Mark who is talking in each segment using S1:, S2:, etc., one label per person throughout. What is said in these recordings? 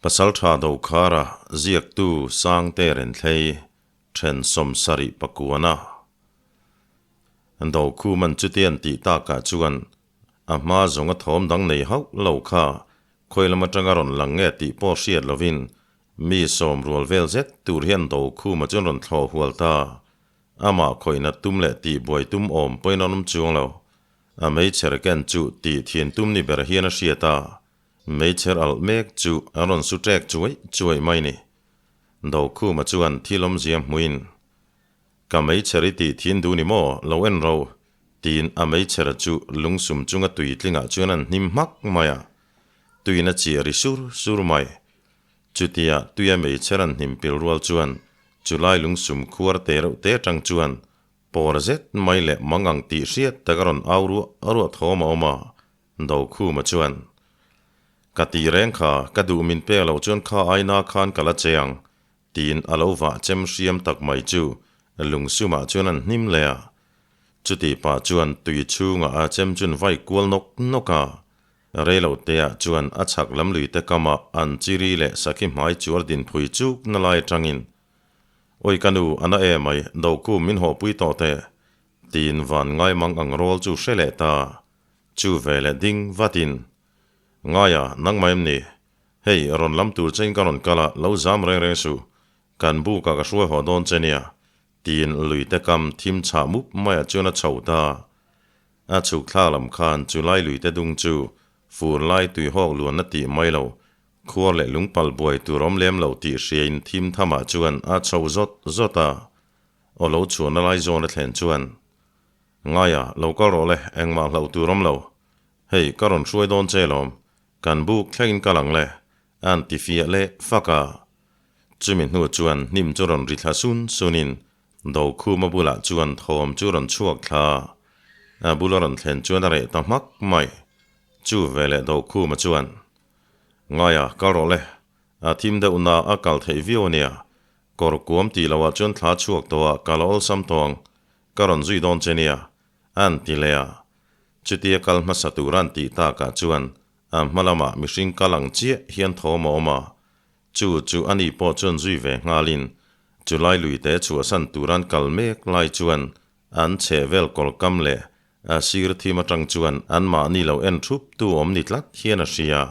S1: Pasaltha Dokhara ziaktu Sangte Renthlei then 70 pakuana. Dokhuman chutian tih takah chuan a hma zawnga thawm dang nei hauh lo kha khawi lam atanga rawn lang nge tih pawh hriat lovin mi sawm rual vel zet tur hian Dokhuma chuan rawn thlawh hual ta. Amah khawihna tum leh tih buai tum awm pawhin an awm chuang lo. A meichher ken chu tih thian tum ni ber hian a hriat a. Meichher alh mek chu a rawn su ṭek chuai chuai mai ni. Dokhuma chuan thil awmzia hmuin, Ka meichher i tih thin duh ni maw, lo en ro, tiin a meichher chu lungsum chunga tui tlingah chuan an hnim hmak mai a. Tuiin a chiah ri sur sur mai. Chutia tuia meichher an hnim pil rual chuan chulai lungsum khuar te reuh te atang chuan pawr zet mai leh mangang tih hriat tak a rawn au ruah ruah thawm a awm a. Dokhuma chuan, Ka ti reng kha, ka duh min pek loh chuan kha aina khan ka la che ang, tiin a lo vah chem hriam tak mai chu lungsumah chuan an hnim leh a. Chuti pah chuan tui chhungah a chem chun vai kual nawk nawk a. Reilo teah chuan a chhak lam luite kamah an chiri leh sakhi hmai chuar dinphui chuk na lai atangin, Awi ka nu, a na e mai, Dokhum min hawhpui tawh teh, tiin van ngai mang ang rawl chu hre leh ta. Chu ve leh ding vatin, Ngaia, nangmah em ni? Hei, rawn lam tur chein ka rawn kal a, lo zam reng reng suh. Kan bukah ka hruai haw dawn che nia, tiin luite kam thim chhah mup maiah chuan a chho ta. A chhuk thlak lam khan chu lai luite dung chu fur lai tui hawk luan a tih mai lo, khuar leh lungpal buai tur awm lem lo tih hriain thim thamah chuan a chho zawt zawt a. Aw lo chhuahna lai zawn a thlen chuan Ngaia, lo kal rawh le, engmah hlauh tur awm lo. Hei, ka rawn hruai dawn che lawm. Kan buk thlengin kal ang le, a'n ti fiah leh fak a. Chumi hnu chuan hnim chu rawn ri thla sun sunin Dokhuma bulah chuan thawm chu rawn chhuak thla a. A bula rawn thlen chuan a reh ta hmak mai. Chu veleh Dokhuma chuan, Ngaia, kal rawh le, a thim deuh na a kal theih viau a nia. Kawr kuam tih loah chuan thla chhuak tawh a, kal a awlsam tawh ang. Ka rawn zui dawn che nia, a an ti leh a. Chutia kal hmasa tur an tih takah chuan a hma lamah mihring kal ang chiah hian thawm a awm a. Chu chu ani pawh chuan zui ve nghalin chulai luite chhuahsan tur an kal mek lai chuan an chheh vel kawlkam leh a sir thim atang chuan anmahni lo en thup tu awm ni tlat hian a hria.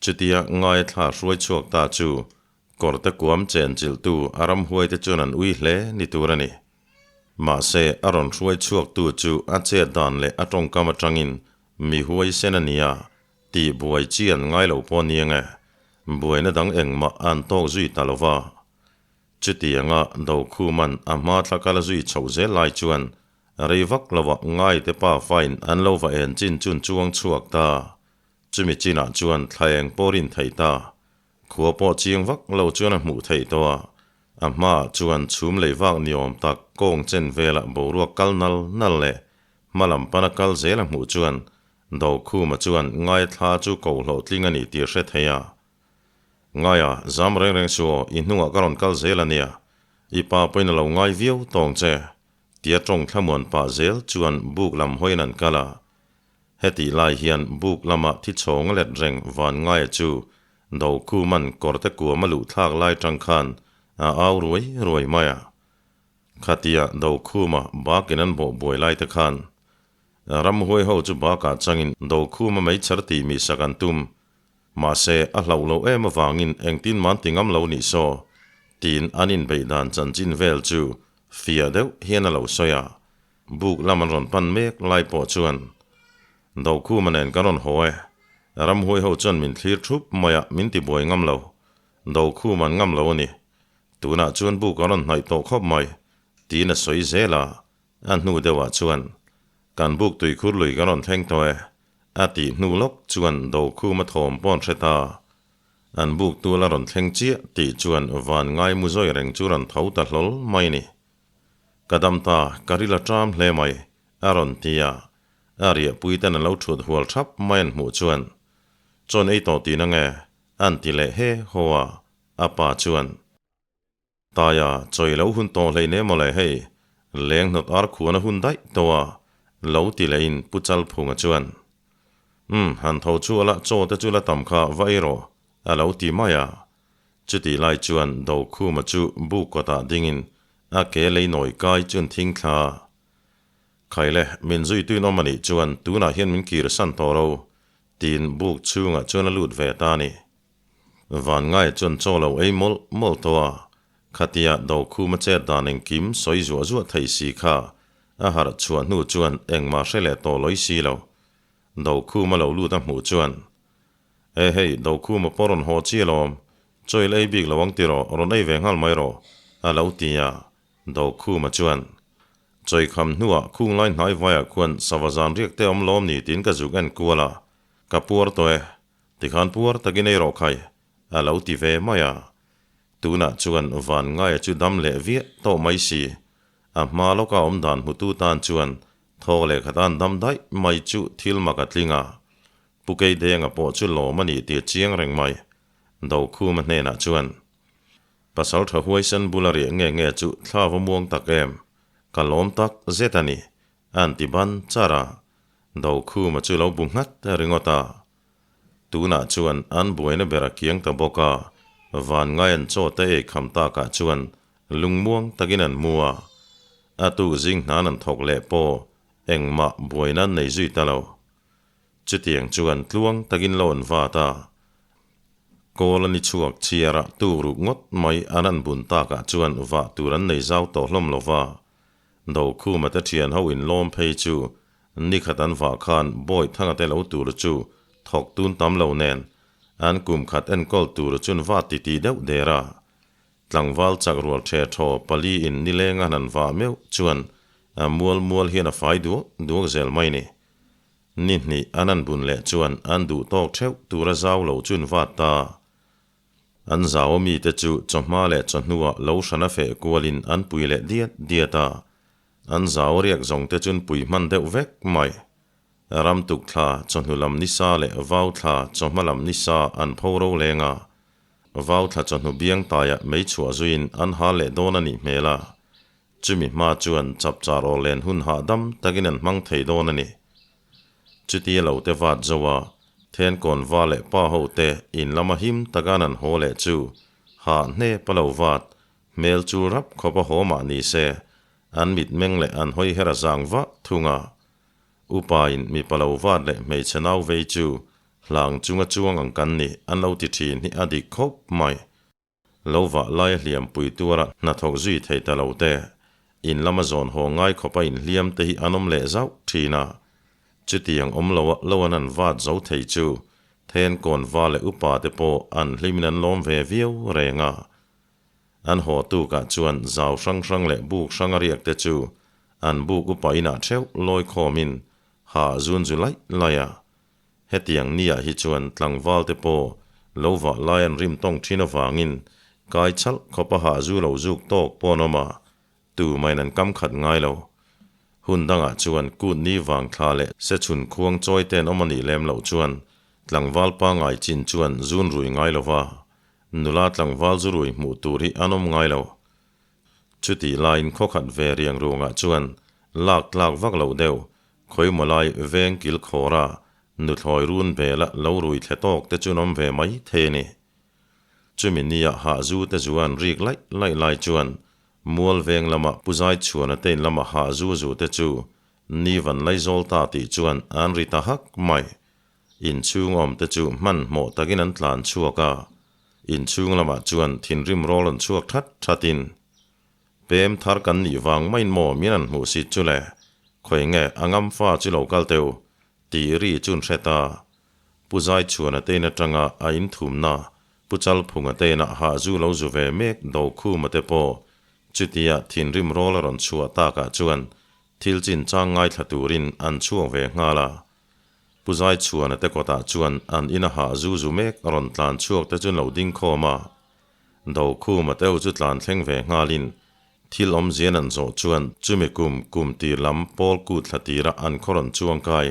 S1: Chutia ngaithla hruai chhuak ta chu kawrte kuam chenchilhtu a ramhuaite chuan an ui hle ni tur a ni. Mahse, a rawn hruai chhuaktu chu a chet dan leh a tawngkam atangin mi huaisen a nia tih buai chi an ngai lo pawh nia nge, buaina dang engmah an tawk zui ta lo va. Chutianga Dokhuman a hma thla kal a zui chhoh zel lai chuan rei vak lovah Ngaite pa fain an lo va en chin chun chuang chhuak ta. Chumi chinah chuan thla eng pawh rin thei ta. Khua pawh chiang vak lo chuan a hmuh theih tawh a, a hmaah chuan chhum lei vak ni awm tak kawng chen velah boruak kal nal nal leh hma lam pana kal zel a hmuh chuan Dokhuma chuan Ngaithla chu ko hlawhtling a ni tih a hre thei a. Ngaia, zam reng reng suh aw, i hnungah ka rawn kal zel a nia, i pa pawhin a lo ngai viau tawng che, tia tawng thlamuan pah zel chuan buk lam hawiin an kal a. Hetih lai hian buk lama thi chhawng a let reng van ngaia chu Dokhuman kawrte kuam a luh thlak lai tang khan a au ruai ruai mai a. Khatia Dokhuma bakin an bawh buai lai te khan ramhuai ho chu bakah changin Dokhuma meichher tih mi sak an tum. Mahse, a hlauh loh em avangin engtin man ti ngam lo nih saw tiin an inbeih dan chanchin vel chu fiah deuh hian a lo sawi a. Buk lam an rawn pan mek lai pawh chuan Dokhuma nen kan rawn haw e. Ramhuai ho chuan min thlir thup mai a, min ti buai ngam lo. Dokhuma an ngam lo a ni. Tunah chuan buk an rawn hnaih tawh khawp mai, tiin a sawi zel a. A hnu deuhah chuan, Kan buk tuikhur lui kan rawn thleng tawh e, a tih hnu lawk chuan Dokhuma thawm pawh an hre ta. An buk tual a rawn thleng chiah tih chuan van ngai mu zawi reng chu rawn tho ta hlawl mai a ni. Ka dam ta, ka ril a ṭam hle mai, a rawn ti a. A riahpui ten an lo ṭhut hual ṭhap mai an hmuh chuan, Chawn ei tawh tih na nge? an ti leh he haw a, a pa chuan, Taia, chawi lo hun tawh hlei ne mawle hei, leng hnawt ar khuan a hun daih tawh a, lo ti lehin Pu Chalphunga chuan, Umm, han tho chu ala, chaw te chu la tam kha, va ei rawh, a lo ti mai a. Chutih lai chuan Dokhuma chu buk kawtah dingin a ke lei nawi kai chuan thing thla a. Khaile, min zuituin awm a nih chuan tunah hian min kir san tawh ro, tiin buk chhungah chuan a lut ve ta a ni. Van ngai chuan chaw lo ei mawlh mawlh tawh a, khatia Dokhuma chet dan engkim sawi zuah zuah thei si kha a harh chhuah hnu chuan engmah hre leh tawh lawi si lo. Dokhuma lo lut a hmuh chuan, E hei, Dokhuma pawh rawn haw chi alawm, chaw i la ei bik lo ang tiraw, rawn ei ve nghal mai rawh, a lo ti a. Dokhuma chuan, Chawikham hnuah khung lai hnai vaiah khuan sava zan riak te awm lawm ni tiin ka zuk en kual a, ka puar tawh e, tikhan puar takin ei rawh khai, a lo ti ve mai a. Tunah chuan van ngaia chu dam leh viah tawh mai si, a hma lawka awm dan hmutu tan chuan thawk leh khatan dam daih mai chu thil mak a tling a. Pu Keidenga pawh chu lawm a ni tih a chiang reng mai. Dokhuma hnenah chuan. Pasal tha huaisen bula riah nge nge chu thla va muang tak em? Ka lawm tak zet a ni, a an ti ban char a. Dokhuma chu lo bu nghat ringawt a. Tunah chuan an buaina ber a kiang ta bawk a, van ngai an chaw te ei kham takah chuan lungmuang takin an mu a. A tuk zing hnan an thawk leh pawh engmah buaina an nei zui ta lo. Chutiang chuan tluang takin lo an vat a, kawl a ni chhuak chhiar a tuk ruk ngawt mai an an bun takah chuan vah tur an nei zau tawh hlawm lo va. Dokhuma te thian ho inlawm phei chu nikhat an vah khan Bawithanga te lo tur chu thawk tun tam lo nen an kum khat enkawl tur chun va titi deuh der a. Tlangval chak rual the thaw pali in nileng a han vah meuh chuan a mual mual hian a fai duak duak zel mai ni. Ni hnih an an bun leh chuan an duh tawk theuh tura zau lo chun vat ta. An zau a mite chu chawhma leh chawhnuah lo hran a feh kualin an pui leh diat diat a. An zau riak zawng te chun pui hman deuh vek mai. Ram tuk thla chawhnu lam nisa leh vau thla chawhma lam nisa an pho ro leng a. Vau thla chawhnu biang taiah mei chhuah zuiin an hal leh dawn a nih hmel a. Chumi hma chuan chapchar aw len hun hahdam takin an hmang thei dawn a ni. Chutia lo te vat zo a, Thenkawn va leh pa ho te in lama him taka an haw leh chu hah hnep a lo vat, hmel chu rap khawp a haw mah ni se, an mitmeng leh an hawi her a zang vah thung a. Upa in mipa lo vat leh hmeichhe nau vei chu hlang chunga chuang ang kan ni an lo ti thin hi a dik khawp mai. Lo vah laia hliampui tuara hnathawk zui thei ta lo te, in lama zawn haw ngai khawpa inhliam te hi an awm leh zauh thin a. Chutiang awm loa lo an an vat zo thei chu Thenkawn va leh upa te pawh an hlimin an lawm ve viau reng a. An haw tukah chuan zau hrang hrang leh buk hrang a riak te chu an buk upa inah theuh lawi khawmin ha zun zu laih laih a. Hetiang niah hi chuan tlangval te pawh lo vah lai an rim tawng thin avangin kai chalh khawp a hah zu lo zuk tawk pawh an awm a, tu main an kam khat ngai lo. Hun dangah chuan kut ni vang thla leh se chhun khuang chawi te an awm a nih lem loh chuan tlangval pangai chin chuan zun rui ngai lo va, nula tlangval zu rui hmuh tur hi an awm ngai lo. Chutih laiin khawkhat ve riang ruangah chuan lak tlak vak loh deuh Khawimaw lai veng kil khawra nuthlawi run bela lo rui thle tawk te chu an awm ve mai thei a ni. Chumi nia hahzu te zu an rik laih laih lai chuan mual veng lama pu zai chhuana te in lama hahzu zu te chu ni van lai zawl ta tih chuan an ri ta hak mai. Inchhung awm te chu hmanhmawh takin an tlan chhuak a, inchhung lamah chuan thinrim rawl an chhuak that thatin Pem thar kan nih vang maiin maw min an hmuh sit chu le? Khawi nge a ngam fa chu lo kal teu? tih ri chu an hre ta. Pu Zaichhuana te in atanga a in thumna Pu Chalphunga te inah hahzu lo zu ve mek Dokhuma te pawh chutia thinrim rawl a rawn chhuah takah chuan thil chinchang ngaithla turin an chhuak ve nghal a. Pu Zaichhuana te kawtah chuan an ina hahzu zu mek a rawn tlan chhuak te chu an lo ding khawm a. Dokhuma teu chu tlan thleng ve nghalin thil awmzian an zawh chuan chumi kum kum tir lam pawl kut thla tira an khaw rawn chuang kai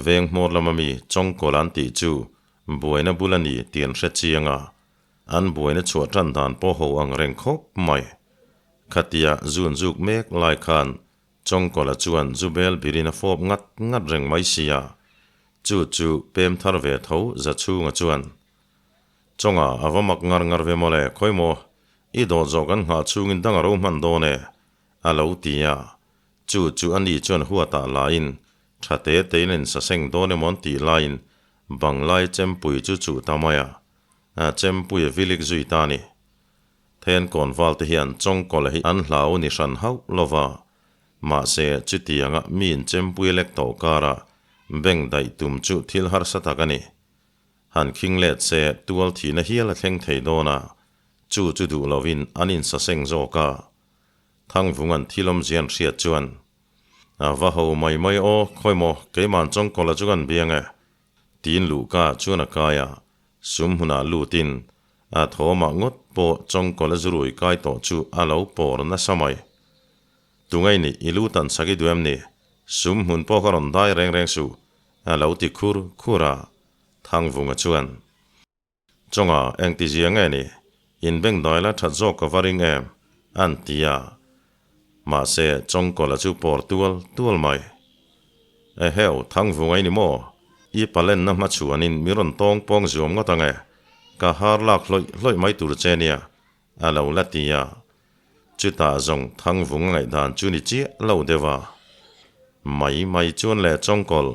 S1: veng hmawr lama mi Chawngkawl an tih chu buaina bul a ni tih an hre chiang a, an buaina chhuah tan dan pawh ho ang reng khawp mai. Khatia zun zuk mek lai khan Chawngkawla chuan Zubel birin a fawp ngat ngat reng mai sia, chu chu pem thar ve tho Zachhunga chuan. Chawnga a va mak ngar ngar ve mawle, khawi maw, i dawt zawh kan nghah chhungin dang a ro hman dawn e, a lo ti a. Chu chu a ni chuan huatah lain tha te tein a insaseng dawn emaw an tih laiin banglai chempui chu chuh ta mai a, a chempui a vilik zui ta a ni. Thenkawn valte hian chawngkawlh hi an hlau ni hran hauh lo va, mahse chutianga miin chempui a lek tawh karah beng daih tum chu thil harsa tak a ni. Han khing let se tual thihna hial a thleng thei dawn a, chu chu duh lovin an insaseng zawk a. Thangvunga'n thil awmzia an hriat chuan, A va ho mai mai aw, khawi maw, keima'n chawngkawlh a chu kan biang e, tiin luhka chuan a kai a, sum hmunah lutin a thawmah ngawt pawh chawngkawlh a zurui kai tawh chu a lo pawr nasa mai. Tungai nih i lu tan sak i duh em ni? Sum hmun pawh ka rawn dai reng reng suh, a lo ti khur khur a, Thangvunga chuan. Chawnga engti zia nge ni? In beng dai la that zawk ka va ring em? An ti a. Mahse, Chawngkawla chu pawr tual tual mai. Eheu, Thangvunga i ni maw? I palenna hma chhuanin mi rawn tawng pawng zuam ngawt ang e. Ka har lak hlawih hlawih mai tur che nia, a lo la ti a. Chutah zawng Thangvunga ngaihdan chu ni chiah lo deuh a. Mai mai chuan le Chawngkawl,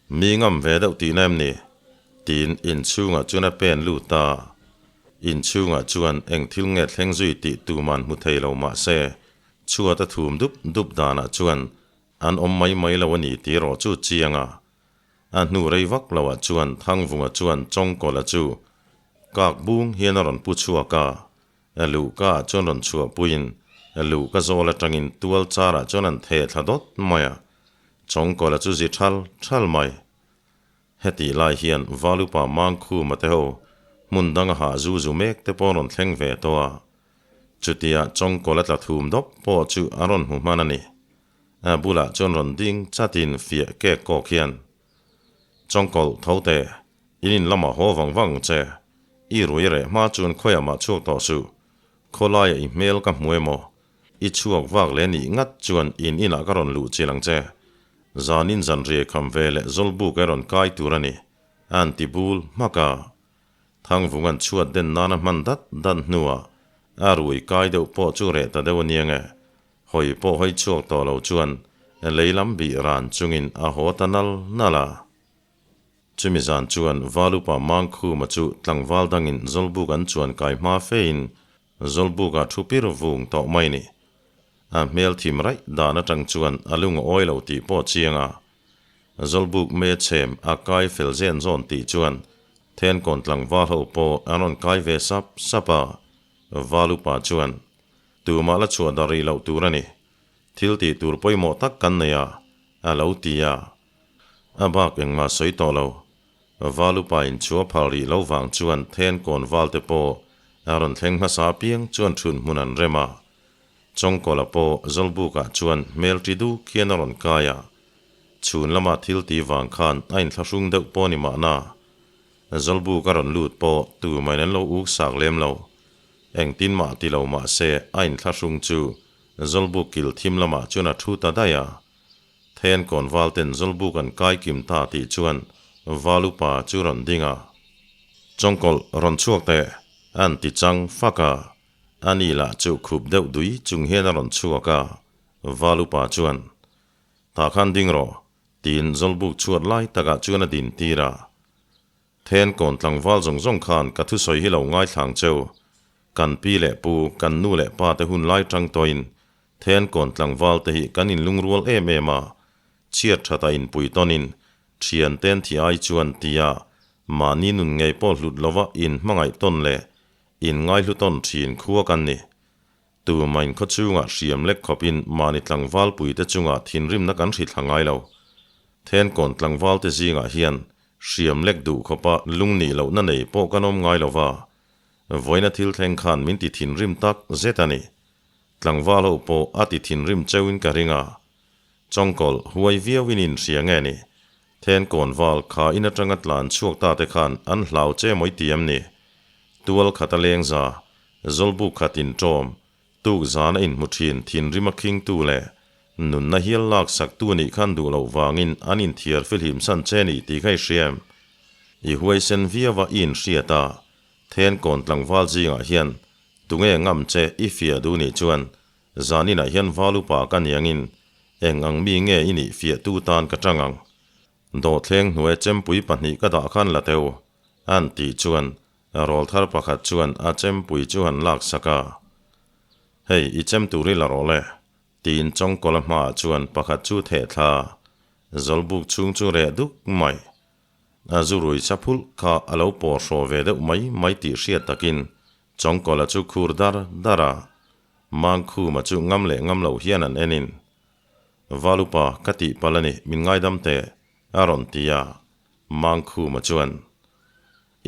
S1: Mi ngam ve deuh tihna em ni? Tiin inchhungah chuan a pen lut a. Inchhungah chuan eng thil nge thleng zui tih tuman hmu thei lo mah se, chhuat a thum dup dup danah chuan an awm mai mai lo a ni tih erawh chu chiang a. A hnu rei vak loah chuan Thangvunga chuan Chawngkawla chu kak bung hian a rawn pu chhuak a, Luhka ah chuan rawn chhuah puiin luhka zawl atangin tual char ah chuan an theh thla dawt mai a, Chawngkawla chu zi thal thal mai. Hetih lai hian Valupa Mangkhuma te ho hmun danga hah zu zu mek te pawh rawn thleng ve tawh a, chutia Chawngkawla tla thum dawp pawh chu a rawn hmu hman a ni. A bulah chuan rawn ding chatin fiah kek kawk hian, Chawngkawlh tho teh, in in lamah haw vang vang che. I rui reh hma chuan khawiah mah chhuak tawh suh. Khawlaiah i hmel ka hmu emaw? I chhuak vak leh nih ngat chuan in inah ka rawn luh chil ang che. Zanin zanriai kham ve leh zawlbuk e rawn kai tur a ni, a an ti bul hmak a. Thangvunga'n chhuat den nana hman dat dat hnuah a rui kai deuh pawh chu reh ta deuh a nia nge. Hawi pawh hawi chhuak tawh lo chuan lei lam bih ran chungin a haw ta nal nal a. Chumi zan chuan Valupa Mangkhuma chu tlangval dangin Zawlbuk an chuan kai hma fein Zawlbukah thu pir vung tawh mai ni. A hmel thim raih dan atang chuan a lung a awi lo tih pawh chiang a. Zawlbuk me chhem a kai fel zen zawn tih chuan Thenkawn tlangval ho pawh an rawn kai ve sap sap a. Valupa chuan Tumah la chhuah dar rih loh tur a ni. Thil tih tur pawimawh tak kan nei a, a lo ti a. A bak engmah sawi tawh lo. Valupa in chu a phal rih lo vang chuan then kawn val te pawh a rawn thleng hmasa apiang chuan thun hmun an rem a. Chawngkawla pawh Zawlbukah chuan hmel ṭi duk hian a rawn kai a. Chhun lama thil ti vang khan a inthlahrung deuh pawh ni mahna. Zawlbuk a rawn lut pawh tumain an lo uk sak lem lo. Engtin mah ti lo mah se a inthlahrung chu Zawlbuk kil thim lamah chuan a thu ta daih a. Then kawnval ten Zawlbuk an kai kim ta tih chuan Val upa chu rawn ding a. Chawngkawlh rawn chhuak teh an ti chang fak a. A ni lah chu khup deuh dui chung hian a rawn chhuak a. Val upa chuan, Tah khan ding rawh, tiin Zawlbuk chhuat lai takah chuan a din tir a. Then kawn tlangval zawng zawng khan ka thusawi hi lo ngaithlang cheu. Kan pi leh pu, kan nu leh pa te hun lai tang tawhin then kawn tlangval te hi kan inlungrual em em a, chhiat that a inpui tawnin thian ten thi ai chuan tia mahni nun ngei pawh hlut lova in hmangaih tawn leh in ngaihlu tawn thin khua kan ni. Tumain khaw chungah hriam lek khawpin mahni tlangval puite chungah thinrimna kan hrithla ngai lo. Thenkawn tlangvalte zingah hian hriam lek duh khawpa lung nih lohna nei pawh kan awm ngai lo va. Vawiina thil thleng khan min ti thinrim tak zet a ni. Tlangval ho pawh a ti thinrim cheuhin ka ring a. Chawngkawlh huai viauin inhria nge ni? Thenkawn val kha in atanga tlan chhuak ta te khan an hlau che mawi ti em ni? Tual khat a leng za, zawlbuk khat inṭawm, tuk zan a inhmu ṭhin thinrim a khingtu leh nunna hial lak saktu nih khan duh loh vangin an inthiar fihlim san che ni tih kha i hria em? I huaisen viau a i inhriat a. Thenkawn tlangval zingah hian tunge ngam che i fiah duh nih chuan zaninah hian val upa ka niangin eng ang mi nge i nih fiahtu tan ka tang ang. Dawhthleng hnuai chempui pahnih ka dah khan la teu, an tih chuan rawlthar pakhat chuan a chempui chu han laksak a. Hei, i chem tur i la rawh le, tiin Chawngkawla hmaah chuan pakhat chu theh thla, zawlbuk chhung chu reh duk mai. A zu rui sa phulh kha a lo pawh hraw ve deuh mai mai tih hriat takin Chawngkawla chu khur dar dar a, Mangkhuma chu ngam leh ngam lo hian an enin, Valupa ka tih palh a ni, min ngaidam teh, a rawn ti a, Mangkhuma chuan,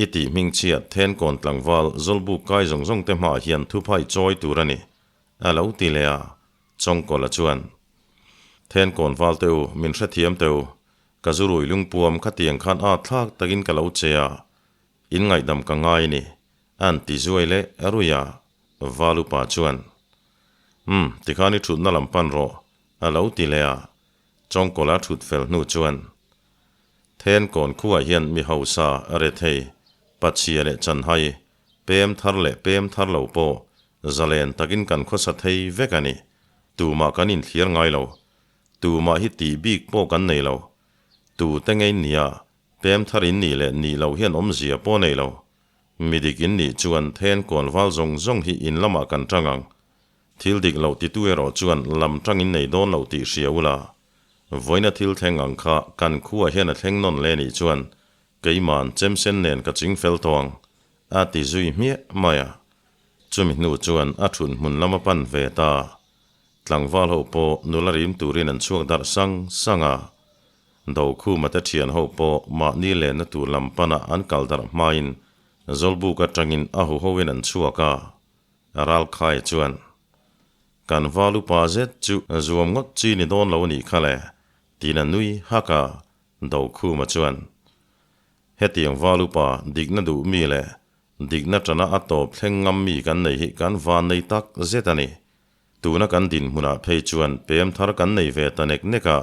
S1: I tih hming chhiat Thenkawn tlangval Zawlbuk kai zawng zawng te hmaah hian thuphai chawi tur a ni, a lo ti leh a, Chawngkawla chuan, Thenkawn val te u, min hrethiam teh u, ka zu rui lungpuam khatiang khan a thlak takin ka lo che a, in ngaihdam ka ngai a ni, an ti zuai leh rui a, Valupa chuan, Umm, tikhan i thutna lam pan rawh, a lo ti leh a, Chawngkawla thut fel hnu chuan, Thenkawn khuaah hian mi hausa, rethei, pachhia leh chanhai, pem thar leh pem thar lo pawh zalen takin kan khawsa thei vek a ni. Tumah kan inthlir ngai lo. Tumah hi tih bik pawh kan nei lo. Tute ngei nia, pem thar in nih leh nih loh hian awmzia pawh nei lo. Mi dik in nih chuan thenkawn val zawng zawng hi in lamah kan tang ang. Thil dik loh titu erawh chuan lam tang in nei dawn loh tih hria ula. Vawiina thil thleng ang kha kan khuaah hian a thleng nawn le nih chuan keima'n chemsen nen ka ching fel tawh ang, a ti zui hmiah mai a. Chumi hnu chuan a thun hmun lam a pan ve ta. Tlangval ho pawh nula rim turin an chhuak darh sang sang a. Dokhuma te thian ho pawh mahni lenna tur lam pana an kal darh hmain Zawlbuk atangin a huhoin an chhuak a. Ralkhaia chuan, Kan val upa zet chu zuam ngawt chi ni dawn lo anih kha le, tiin a nui hak a, Dokhuma chuan, Hetiang val upa dikna duh mi leh dikna tana a tawp thleng ngam mi kan nei hi kan van nei tak zet a ni. Tuna kan dinhmunah phei chuan pem thar kan nei ve ta nek nek a,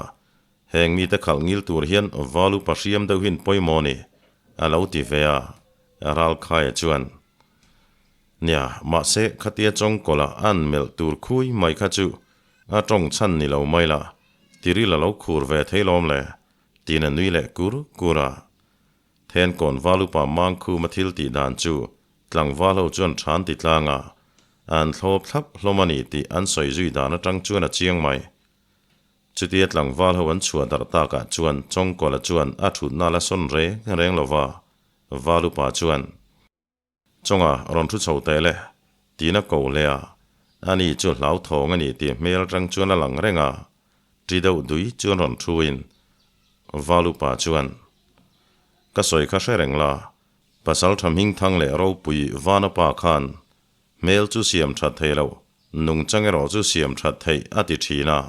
S1: heng mite khalh ngil tur hian val upa hriam deuh hin pawimawh a ni, a lo ti ve a, Ralkhaia chuan, Nia, mahse khatia chawngkawla an melh tur khui mai kha chu a tawng chhan ni lo mai la, tiril a lo khur ve thei lawm le, tiin a nui leh kur kur a. Thenkawn val upa Mangkhuma thil tih dan chu tlangval ho chuan than ti tlang a, an thlawp thlap hlawm a ni tih an sawi zui dan atang chuan a chiang mai. Chutia tlangval ho an chhuah darh takah chuan Chawngkawla chuan a thutna la sawn reng reng lo va, val upa chuan, Chawnga rawn thu chho teh le, tiin a ko leh a, ani chu hlauthawng a ni tih hmel atang chuan a lang reng a, ṭi deuh dui chuan rawn thuin Val upa chuan, Ka sawi kha hre reng la, pasal ṭha hmingthang leh ropui Vana pa khan hmel chu siam ṭhat thei loh, nungchang erawh chu siam ṭhat theih a ti ṭhin a,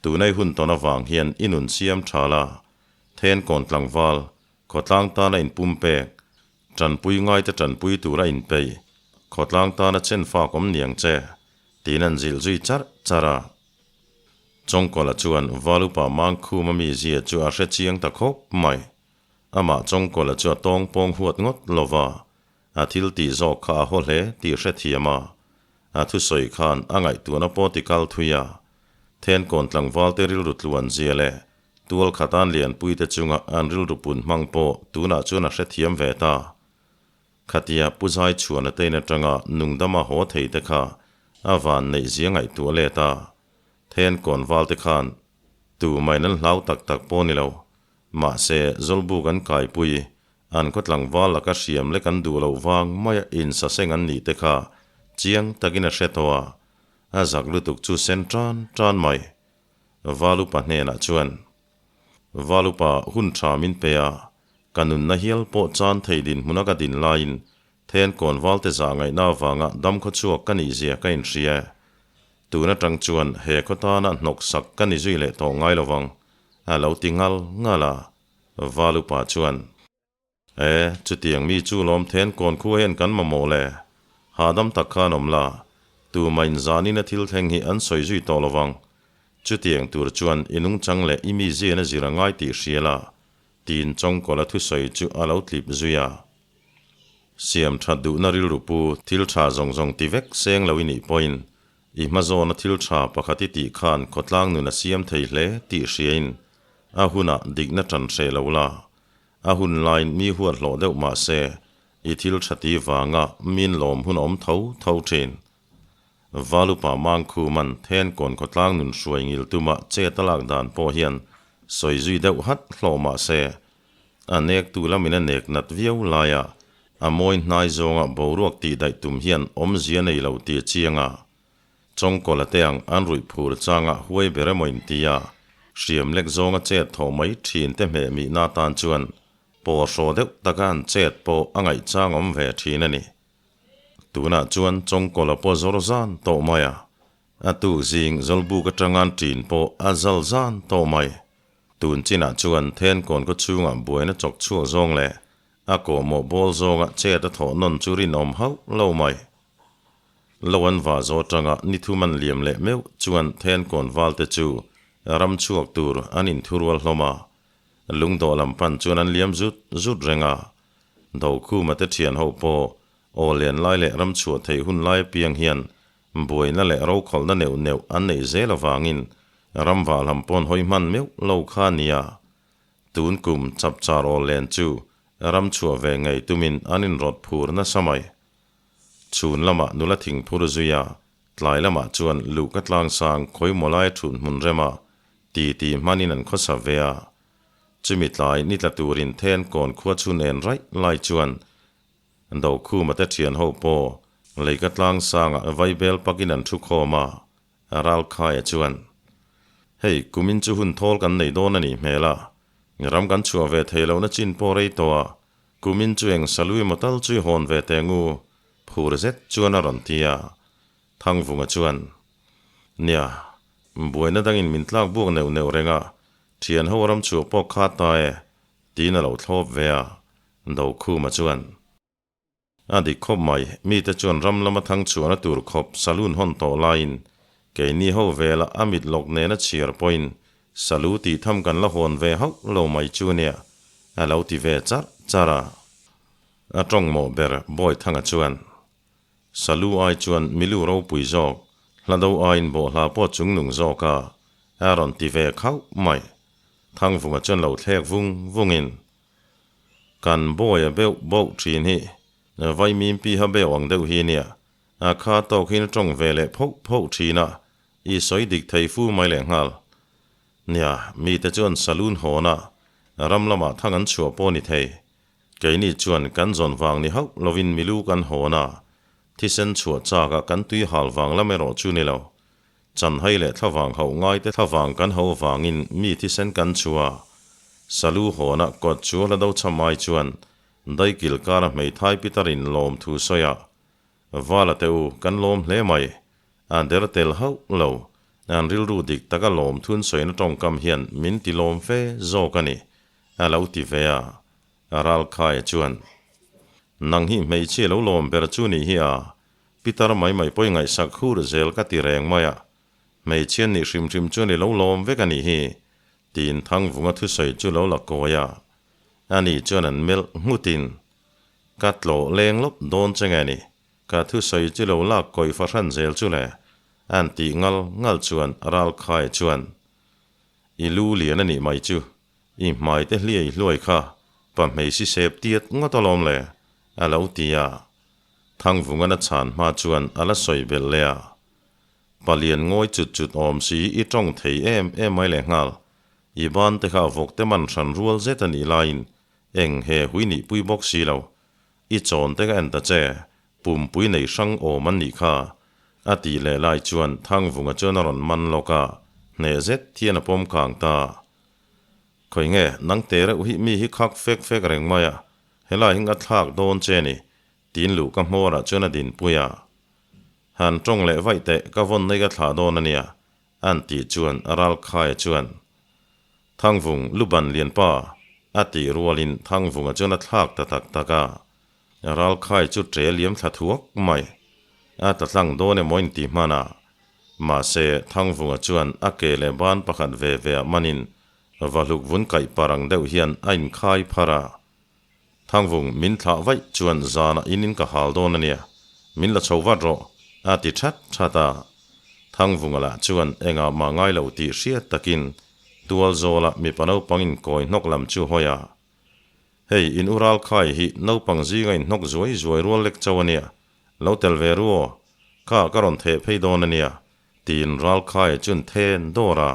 S1: tunai hun tawn avang hian i nun siam ṭha la, Thenkawn tlangval, khawtlang tana inpumpek, Tanpui ngaite tanpui tur a inpeih, khawtlang tana chen fak awm niang che, tiin an zilh zui charh charh a. Chawngkawla chuan Valupa Mangkhuma mizia chu a hre chiang ta khawp mai. Amah Chawngkawla chu a tawng pawng huat ngawt lo va, a thil tih zawk kha a haw hle tih hre thiam a. A thusawi khan a ngaihtuahna pawh ti kal thui a. Thenkawn tlangvalte rilru tluan zia leh Tual khatan lianpuite chunga an rilru pun hmang pawh tunah chuan a hrethiam ve ta. Khatia Pu Zai chhuan a tein atanga nungdama haw thei te kha a van neih zia ngaihtuah let a, then kawn val te khan tu main an hlau tak tak pawh ni lo. Mahse, Zawlbuk an kaipui, an khaw tlangval laka hriam lek an duh loh vang maia insaseng an nih te kha chiang takin a hre tawh a, a zak lutuk chu sen tan tan mai. Valupa hnenah chuan, Valupa, hun tha min pe a, ka nunna hial pawh chan thei dinhmuna ka din laiin then kawn valte zah ngaihna avanga damkhaw chhuak ka nih zia ka inhria e. Tun atang chuan he khaw tana hnawk sak ka ni zui leh tawh ngai lovang, a lo ti ngal ngal a. Valupa chuan. E, chutiang mi chu lawm then kawn khua hian kan mamawh le. Hahdam tak khan awm la, tumah in zanin a thil thleng hi an sawi zui tawh lovang. Chutiang tur chuan i nungchang leh i mi zian a zir a ngai tih hria la, tiin Chawngkawla thusawi chu a lo tlip zui a. Siam that duhna rilru pu thil tha zawng zawng ti vek seng lo i nih pawhin i hmazawna thil tha pakhat i tih khan khawtlang nun a siam thei hle tih hriain a hunah dikna tan hreh lo la. A hun laiin mi huat hlawh deuh mah se i thil tha ti vanga min lawm hun a awm tho tho thin. Valupa Mangkhuman Thenkawn khawtlang nun hruai ngil tuma chet a lak dan pawh hian sawi zui deuh hat hlawh mah se, a nektu lamin a nek nat viau laia a mawi hnai zawnga boruak tih daih tum hian awmzia nei lo tih a chiang a. Chawngkawla te ang an ruih phur changa huai ber emaw intia hriam lek zawnga chet thawh mai thin te hmeh mihna atan chuan pawh hraw deuh taka an chet pawh a ngaihchang awm ve thin a ni. Tunah chuan Chawngkawla pawh zawr zan tawh mai a, a tuk zing Zawlbuk atanga an ṭin pawh a zal zan tawh mai. Tun chinah chuan Thenkawn khaw chhungah buaina chawk chhuak zawng leh a kawhmawh bawl zawnga chet a thawh nawn chu rinawm hauh lo mai. Lo an vah zawh atanga ni thum an liam leh meuh chuan Thenkawn valte chu ram chhuak tur an inthurual hlawm a, lungdawh lam pan chuan an liam zut zut reng a. Dokhuma te thian ho pawh aw len lai leh ram chhuah theih hun lai apiang hian buaina leh rokhawlhna neuh neuh an neih zel avangin ram vah lam pawn hawi hman meuh lo kha a nia. Tun kum chapchar aw len chu ram chhuah ve ngei tumin an inrawt phur nasa mai. Chhun lamah nula thing phur zui a, tlai lamah chuan luhka tlangsang khawimaw lai thut hmun rema titi hmanin an khawsa ve a. Chumi tlai ni tla turin then kawn khua chhun en raih lai chuan Dokhuma te thian ho pawh leika tlang sangah vaibel pakin an thu khawm a, Ralkhaia chuan, Hei, kumin chu hun thawl kan nei dawn a nih hmel a, ram kan chhuah ve thei lohna chin pawh rei tawh a, kumin chu eng salui maw tal chu i hawn ve teh ngu, phur zet chuan a rawn ti a. Thangvunga chuan, Nia, buaina dangin min tlak buak neuh neuh reng a, Thian ho ram chhuah pawh kha ta e, tiin a lo thlawp ve a, Dokhuma chuan. A dik khawp mai, mite chuan ram lama thang chhuahna tur khawp saloon hawn tawh laiin keini ho vela a mit lawk nena chhiar pawhin salu tih tham kan la hawn ve hauh lo mai chu nia, a lo ti ve charh charh a. A tawng mawh ber Bawithanga chuan, Salu ai chuan milu ropui zawk, hla do aiin bawhhla pawh chungnung zawk a, a rawn ti ve khauh mai. Thangvunga chuan lo thlek vung vungin, Kan bawi a beuh bauh thin hi, vaimim piha beuh ang deuh hi nia, a kha tawk hin a tawng ve leh phoh phoh thin a, i sawi dik thei fu mai leh nghal. Nia, mite chuan saloon hawn a, ram lamah thang an chhuah pawh ni thei. Keini chuan kan zawn vang ni hauh lovin milu kan hawn a, thisen chhuah chakah kan tui hal vang lam erawh chu ni lo. Chanhai leh thlavang hauh ngaite thlavang kan hauh vangin mi thisen kan chhuah a, Salu hawnah kawt chu hla do cham ai chuan daikil kara hmeithai pitarin lawm thu sawi a, Vala te u, kan lawm hle mai. A der tel hauh lo. An rilru dik taka lawm thun sawina tawngkam hian min ti lawm fe zawk a ni. A lo ti ve a, Ralkhaia chuan, Nang hi hmeichhia lo lawm ber chu nih hi a, Pitar mai mai pawh i ngaihsak hur zel ka ti reng mai a, hmeichhia nih hrim hrim chuan i lo lawm vek a nih hi, tiin Thangvunga thusawi chu lo la kawi a. Ani chuan an melh nghutin, Ka tlawh leng lawp dawn che nge ni, ka thusawi chu lo lak kawi fahran zel chu le, an tih ngal ngal chuan Ralkhaia chuan, I lu lian a nih mai chu, I hmai te hliai hluai kha pa hmeichhi sep tiat ngawt alawm le, a lo ti a. Thangvungan a chhan hma chuan a la sawi belh leh a. Palian ngawi chut chut awm si i tawng thei em em mai leh nghal. I ban te kha vawk te man hran rual zet a nih laiin eng he hui nih pui bawk si lo. I chawn te ka en ta che, pumpui nei hrang awm an nih kha, a tih leh lai chuan Thangvunga chuan a rawn man lawk a, hneh zet hian a pawm kang ta. Khawi nge, nang te reuh hi mi hi khak fek fek reng mai a, helai hi nga thlak dawn che ni, tiin luh ka hmawrah chuan a dinpui a. Han tawng leh vaih teh, ka vawn nei ka thlah dawn a nia, an tih chuan Ralkhaia chuan, Thangvung, Luban lianpa, a tih rualin Thangvunga chuan a thlak ta tak tak a. Ralkhai chu ṭe liam thla thuak mai. A tla tlang dawn emaw inti hman a. Mahse, Thangvunga chuan a ke leh ban pakhat ve ve ah manin vahluk vun kaih parang deuh hian a inkhai phar a. Thangvung, min thlah vaih chuan zanah in in ka hal dawn a nia, min la chho vat rawh, a ti that that a. Thangvunga lah chuan engah mah ngai lo tih hriat takin tual zawla mipa naupang inkawi hnawk lam chu hawi a. Hei, in u ralkhai hi naupang zinga inhnawk zuai zuai rual lek chauh a nia, lo tel ve ru aw, kha ka rawn theh phei dawn a nia, tiin ralkhai chuan then dawr a.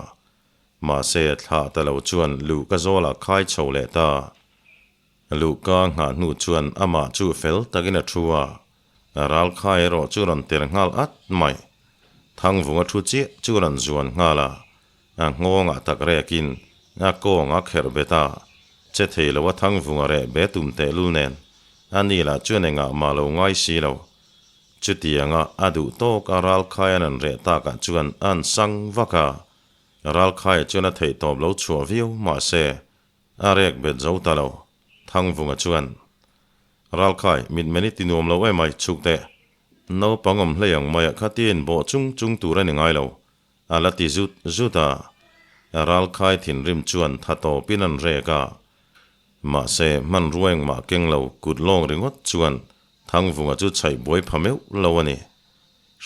S1: Mahse, thlah ta lo chuan luh ka zawlah khai chho leh ta. Luhka nghah hnu chuan amah chu fel takin a thu a, ralkhai erawh chu rawn ter nghal at mai. Thangvunga thu chiah chu rawn zuan nghal a, a nghawngah tak rekin a kawng a kherh bet a, che thei lo a Thangvunga reh be tum tehlul nen a ni lah chuan engah mah lo ngai si lo. Chutianga a duh tawk a ralkhai an an reh takah chuan an sang vak a, ralkhai chuan a theihtawp lo chhuah viau mahse A rek bet zo ta lo. Thangvunga chuan, Ralkhai, mitmen i ti nuam lo em ai, chhuk teh. Naupang awm hlei ang maiah kha tiin bawh chung chung tur a ni ngai lo, a la ti zut zut a. Ralkhai thinrim chuan tha tawpin an rek a. Mahse, hmanrua engmah keng lo kut lawng ringawt chuan Thangvunga chu chhaih buai pha meuh lo a ni.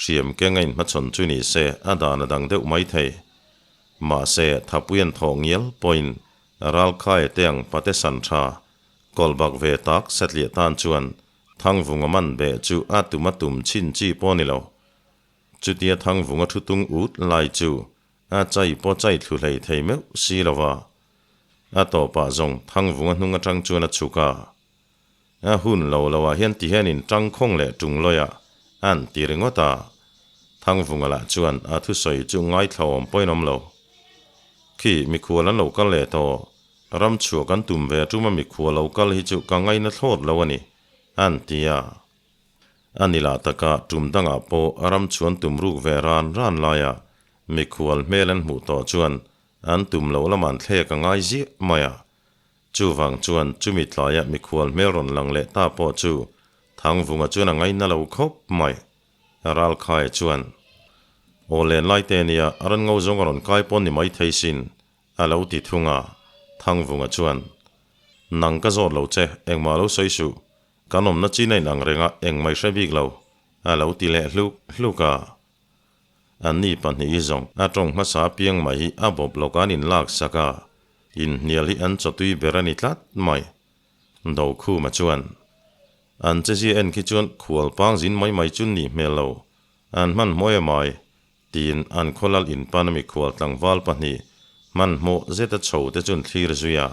S1: Hriam keng a inhmachhawn chu ni se a dan a dang deuh mai thei. Mahse, thapui an thawh ngial pawhin Ralkhaia te ang pate san tha kawlbak ve tak satliah tan chuan Thangvunga man beh chu a tum a tum chhin chi pawh a ni lo. Chutia Thangvunga thu tung ut lai chu a chai pawh chai thlu hlei thei meuh si lo va. A tawpah zawng Thangvunga hnung atang chuan a chhuk a. A hun lo lo ah hian ti hian in tang khawng leh tung lawi ah an ti ringawt a. Thangvunga lah chuan a thusawi chu ngaithla awm pawhin awm lo. Khi mikhual an lo kal leh tawh, ram chhuah kan tum ve a tum a mikhual lo kal hi chu ka ngaina thlawt lo a ni, an ti a. A ni lah taka tum dangah pawh ram chhuan tum ruk ve ran ran laia mikhual hmel an hmuh tawh chuan an tum loh lamah an thlek a ngai ziah mai a. Chuvang chuan chumi tlaia mikhual hmel rawn lang leh ta pawh chu Thangvunga chuan a ngaina lo khawp mai. Ralkhaia chuan, Aw len lai te nia, a rawn ngo zawng a rawn kai pawn ni mai thei sin, a lo ti thung a. Thangvunga chuan, Nang ka zawt lo che, engmah lo sawi suh. Kan awmna chin a inang reng a, engmah i hre bik lo, a lo ti leh hluk hluk a. Anni pahnih hi zawng a tawng hmasa apiang mai hi a bawp lawk an inlak sak a, inhnial hi an chawtui ber a ni tlat mai. Dokhuma chuan, An chezia en khi chuan khual pang zin mai mai chu nih hmel lo, an hmanhmawh em ai, tiin an khawlal inpan a mikhual tlangval pahnih hmanhmawh zeta chho te chuan thlir zui a.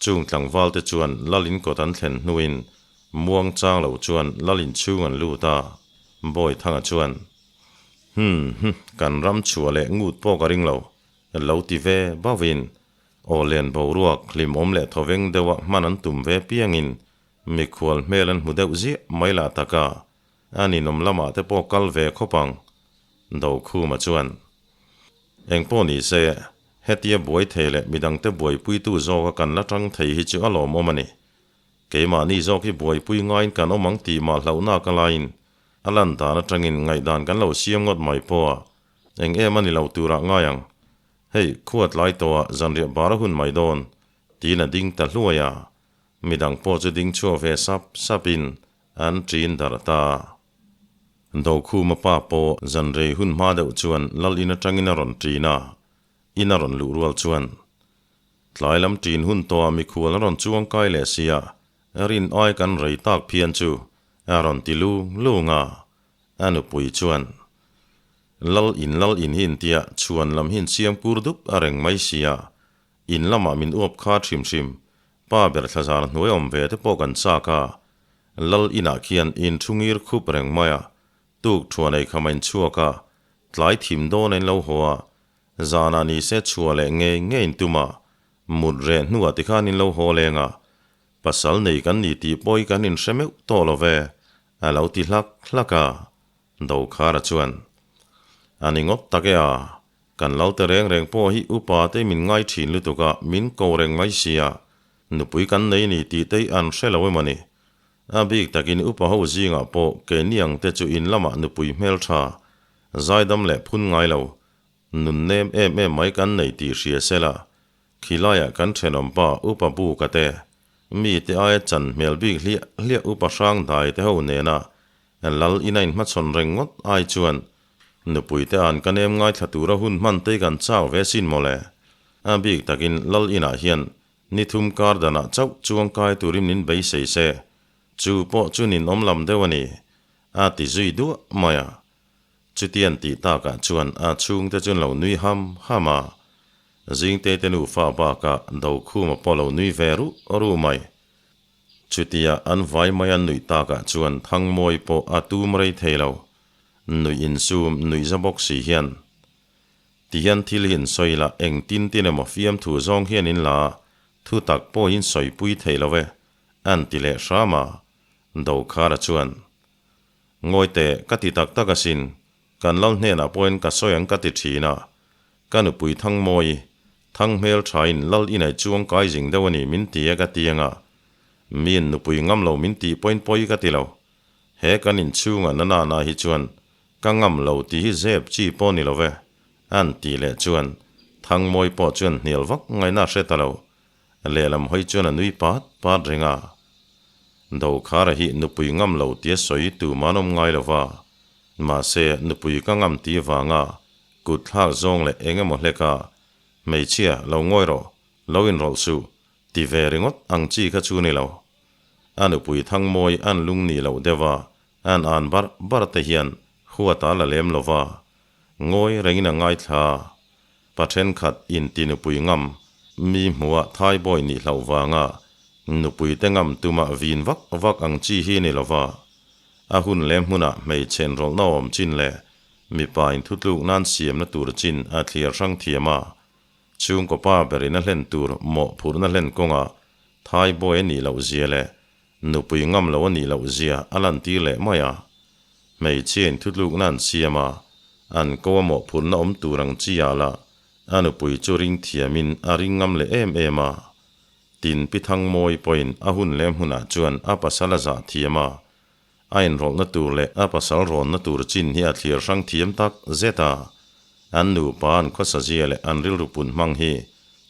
S1: Chung tlangval te chuan lal inkawt an thlen hnuin muang chang lo chuan lal inchhung an lut a. Bawithanga chuan, Hum hum, kan ram chhuah leh ngut pawh ka ring lo, lo ti ve bauhin aw len boruak hlimawm leh thawveng deuha hman an tum ve piangin mikhual hmel an hmu deuh ziah mai lah taka a ninawm lamah te pawh kal ve khawp ang, Dokhuma chuan. Engpawh ni se, hetia buai thei leh midangte buaipuitu zawka kan la tang thei hi chu a lawmawm a ni. Keimahni zawk hi buaipui ngaiin kan awm ang tih mah hlauhnak a laiin a lan dan atangin ngaihdan kan lo siam ngawt mai pawh a eng em a ni lo turah ngai ang. Hei, khuat lai tawhah zanriah bar a hun mai dawn, tiin a ding ta hluai a. Midang pawh chu ding chhuak ve sap sapin an ṭin darh ta. Dokhuma pa pawh zanrei hun hma deuh chuan lal in atangin a rawn ṭin a, in a rawn luh rual chuan Tlai lam ṭin hun tawhah mikhual a rawn chuang kai leh si a, rin ai kan rei tak phian chu a rawn ti lung lung a. A nupui chuan, Lal in lal in hi intia chhuan lam hi insiam kur dup a reng mai si a, in lamah min uap kha hrim hrim, pa ber thlazar hnuai awm ve te pawh kan chak a, lal inah khian in thu ngir khup reng mai a, tuk thuan ei kham a inchhuak a, tlai thim dawn a in lo haw a, Zanah ni se chhuah leh ngei ngei in tum a, mut reh hnuah tikhan in lo haw leng a, pasal nei kan ni tih pawh hi kan inhre meuh tawh lo ve, a lo ti hlak hlak a. Dokhara chuan, A ni ngawt tak e a, kan lo te reng reng pawh hi upa te min ngai thin lutuk a, min ko reng mai sia, nupui kan nei ni tih te hi an hre lo emaw ni. A bik takin upa ho zingah pawh keini ang te chu in lamah nupui hmeltha, zaidam leh phun ngai lo, Nun nem em em mai kan nei tih hria se la, khilaiah kan thenawm pa Upa Buka te, Mite aia chan hmel bik hliah hliah upa hrang dai te ho nena lal ina inhmachhawn reng ngawt ai chuan nupui te an ka nem ngaithla tura hun hman te kan chau ve sin mawle. A bik takin lal inah hian ni thum kar danah chauh chuang kai turin min beisei se, chu pawh chu ninawm lam deuh a ni, a ti zui duah mai a. Chutian tih takah chuan a chhungte chu an lo nui ham ham a, Zingtei te nufa bakah Dokhuma pawh lo nui ve ruh ruh mai. Chutia an vai mai an nuih takah chuan Thangmawi pawh a tum rei thei lo. Nuih insum nuih za bawk si hian tihian thil hi in sawi la eng tin tin emaw fiamthu zawng hian in la a, thu tak pawh in sawipui thei lo e, an ti leh hram a. Dokhara chuan Ngawi teh, ka ti tak tak asin. Kan lal hnenah pawhin ka sawi ang ka ti thin a. Ka nupui Thangmawi, Thang hmel thain lal inai chuang kai zing deuh a ni min ti e ka ti anga. Miin nupui ngam lo min tih pawhin pawi ka ti lo. He kan inchhunga na nana hi chuan ka ngam lo tih hi zep chi pawh ni lo ve, an tih leh chuan Thangmawi pawh chuan hnial vak ngaihna a hre ta lo. Lehlam hawi chuan a nui pat pat reng a. Dokhara hi nupui ngam lo tia sawi tu man awm ngai lo va. Mahse, nupui ka ngam ti vanga kut thlak zawng leh eng emaw hlek a, hmeichhia lo ngawi rawh, lo inrawlh suh, ti ve ringawt ang chi kha chu ni lo. A nupui Thangmawi an lung nih loh deuh a, an an barh barh te hian huat a la lem lo va. Ngawi rengin a ngaithla a. Pa thenkhat inti nupui ngam, mi hmuha thaibawi nih hlauh vanga nupui te ngam tuma vin vak vak ang chi hi ni lova, a hun leh hmunah hmeichhe inrawlhna awm chin leh mipa inthutluk nan siamna tur chin a thliar hrang thiam a, chhungkaw pa berin a hlen tur mawhphurhna hlen kawngah thaibawi a nih loh zia leh Nupui ngam lo a nih loh zia a lantir leh mai a. Hmeichhia in thutlukna an siam a, an ko a mawhphurhna awm tur ang chi ah lah a nupui chu ring thiamin a ring ngam leh em em a. Tin Pi Thangmawi pawhin a hun leh hmunah chuan a pasal a zah thiam a, a inrawlhna tur leh a pasal rawnna tur chin hi a thlir hrang thiam tak zet a. An nupa an khawsa zia leh an rilru pun hmang hi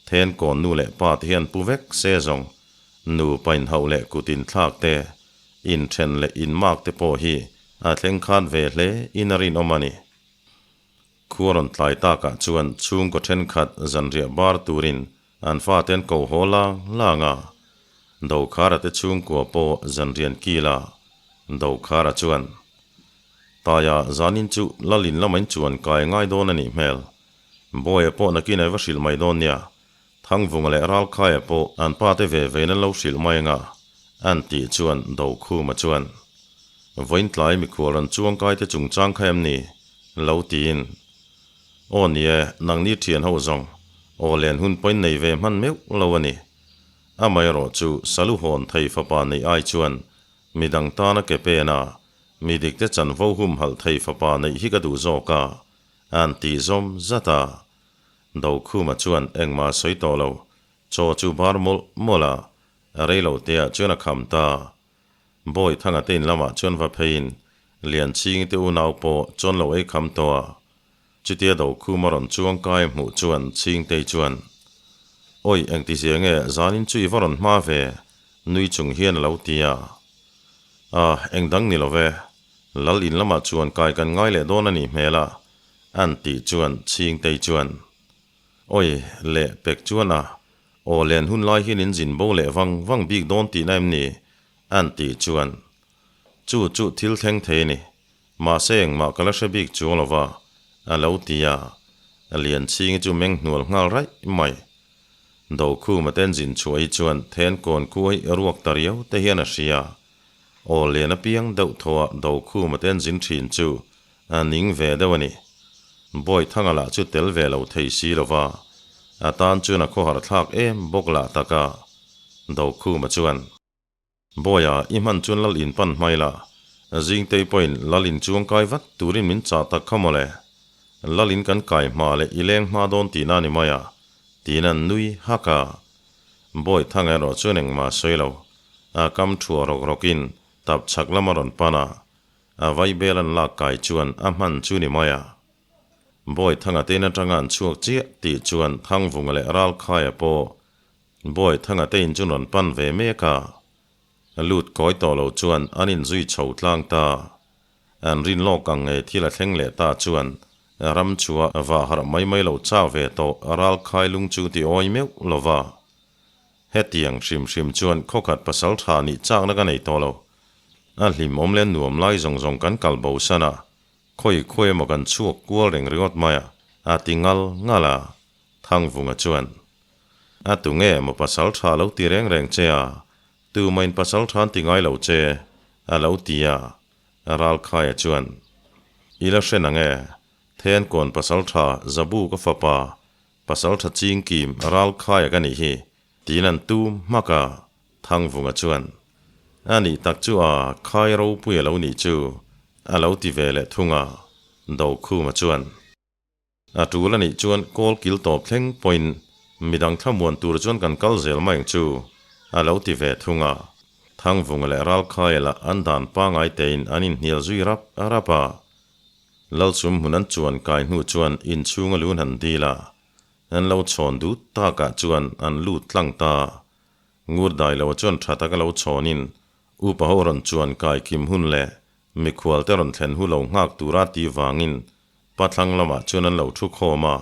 S1: then kawn nu leh pa te hian pu vek se zawng Nupa inhauh leh kut inthlak te, inthen leh inmak te pawh hi a thleng khat ve hle in a rinawm a ni. Khua rawn tlai takah chuan chhungkaw thenkhat zanriah bar turin an fate an ko haw lang lang a. Dokhara te chhungkua pawh zanrian kil a. Dokhara chuan, Taia zanin chu Lalin lama inchuan kai ngai dawn a nih hmel. Bawia pawh nakin a va hrilh mai dawn nia. Thangvunga leh Ralkhaia pawh an pate ve vein an lo hrilh mai anga an tih chuan Dokhuma chuan, Vawiin tlai mikhual rawn chuangkaite chungchang kha em ni? lo tiin, Aw ni e, nangni thian ho zawng, aw len hun pawhin nei ve hman meuh lo a ni. Amaherawh chu Salu hawn thei fapa neih ai chuan midang tana ke pen a, mi dikte chanvo humhalh thei fapa neih hi ka duh zawk a, an tih zawm zat a. Dokhuma chuan engmah a sawi tawh lo, chaw chu bar mawlh mawlh a, rei lo te ah chuan a kham ta. Bawi Thanga te in lamah chuan va pheiin Lianchhingi te unau pawh chuan lo ei kham tawh a. Chutia Dokhuma rawn chuang kai hmuh chuan Chhingtei chuan, Awi engtizia nge zanin chu i va rawn hma ve? nui chung hian a lo ti a. A, engdang ni lo ve, Lal in lamah chuan kai kan ngai leh dawn a nih hmel a, An tih chuan Chhingtei chuan, Awi, leh pek chuan a, aw len hun lai hian in zin bo leh vang vang bik dawn tihna em ni? An tih chuan, Chu chu thil thleng thei a ni, mahse engmah ka la hre bik chuang lo va, a lo ti a, Lianchhingi chu meng hnual nghal raih mai. Dokhuma te an zin chhuah hi chuan then kawn kuai ruak ta riau te hian a hria. Aw len apiang deuh thaw a Dokhuma te an zin thin chu A ning ve deuh a ni. Bawithanga lah chu tel ve lo thei si lo va, a tan chuan a khawhar thlak em bawk lah tak a. Dokhuma chuan, Bawia, i hman chuan lal in pan hmai la, Zingtei pawhin lal in chuang kai vat turin min chah tak kha mawle. Lal in kan kai hma leh i leng hma dawn tihna a ni mai a, tiin an nui hak a. Bawithanga erawh chuan engmah a sawi lo. A kam thuah rawk rawkin tap chhak lam a rawn pan a, A vaibel an lak kai chuan a hman chu ni mai a. Bawi Thanga te in atanga an chhuak chiah tih chuan Thangvunga leh Ralkhaia pawh Bawithanga te in chu rawn pan ve mek a. Lut kawi tawh lo chuan an inzui chho tlang ta. An rin lawk ang nge thil a thleng leh ta chuan ram chua vah harh mai mai lo chak ve tawh ral khai lung chu ti awi meuh lo va. Hetiang hrim hrim chuan khawkhat pasal tha nih chakna ka nei tawh lo. A hlimawm leh nuam lai zawng zawng kan kal bo san a, khawi khawi emaw kan chhuak kual reng ringawt mai a, a ti ngal ngal a. Thangvunga chuan, A tu nge maw pasal tha lo ti reng reng che a, tumain pasal tha an ti ngai lo che, a lo ti a. Ralkhaia chuan, I la hre nang e, Thenkawn pasal tha Zabu ka fapa, pasal tha chingkim Ralkhaia ka nih hi, tiin an tum hmak a. Thangvunga chuan, A nih tak chu a, khai ropui a lo nih chu, a lo ti ve leh thung a. Dokhuma chuan. A tul a nih chuan kawl kil tawp thleng pawhin midang thlamuan tur chuan kan kal zel mai ang chu, a lo ti ve thung a. Thangvunga leh Ralkhaia lah an dan pangai tein an inhnial zui rap rap a. Lalchum hmun an chuan kai hnu chuan inchhunga lun han dil a, an lo chhawn dut takah chuan an lut tlang ta. Ngur Dailoa chuan tha taka lo chhawnin upa ho rawn chuan kai kim hun leh mikhual te rawn thlen hu lo nghak tura tih vangin Pathlang lamah chuan an lo thu khawm a,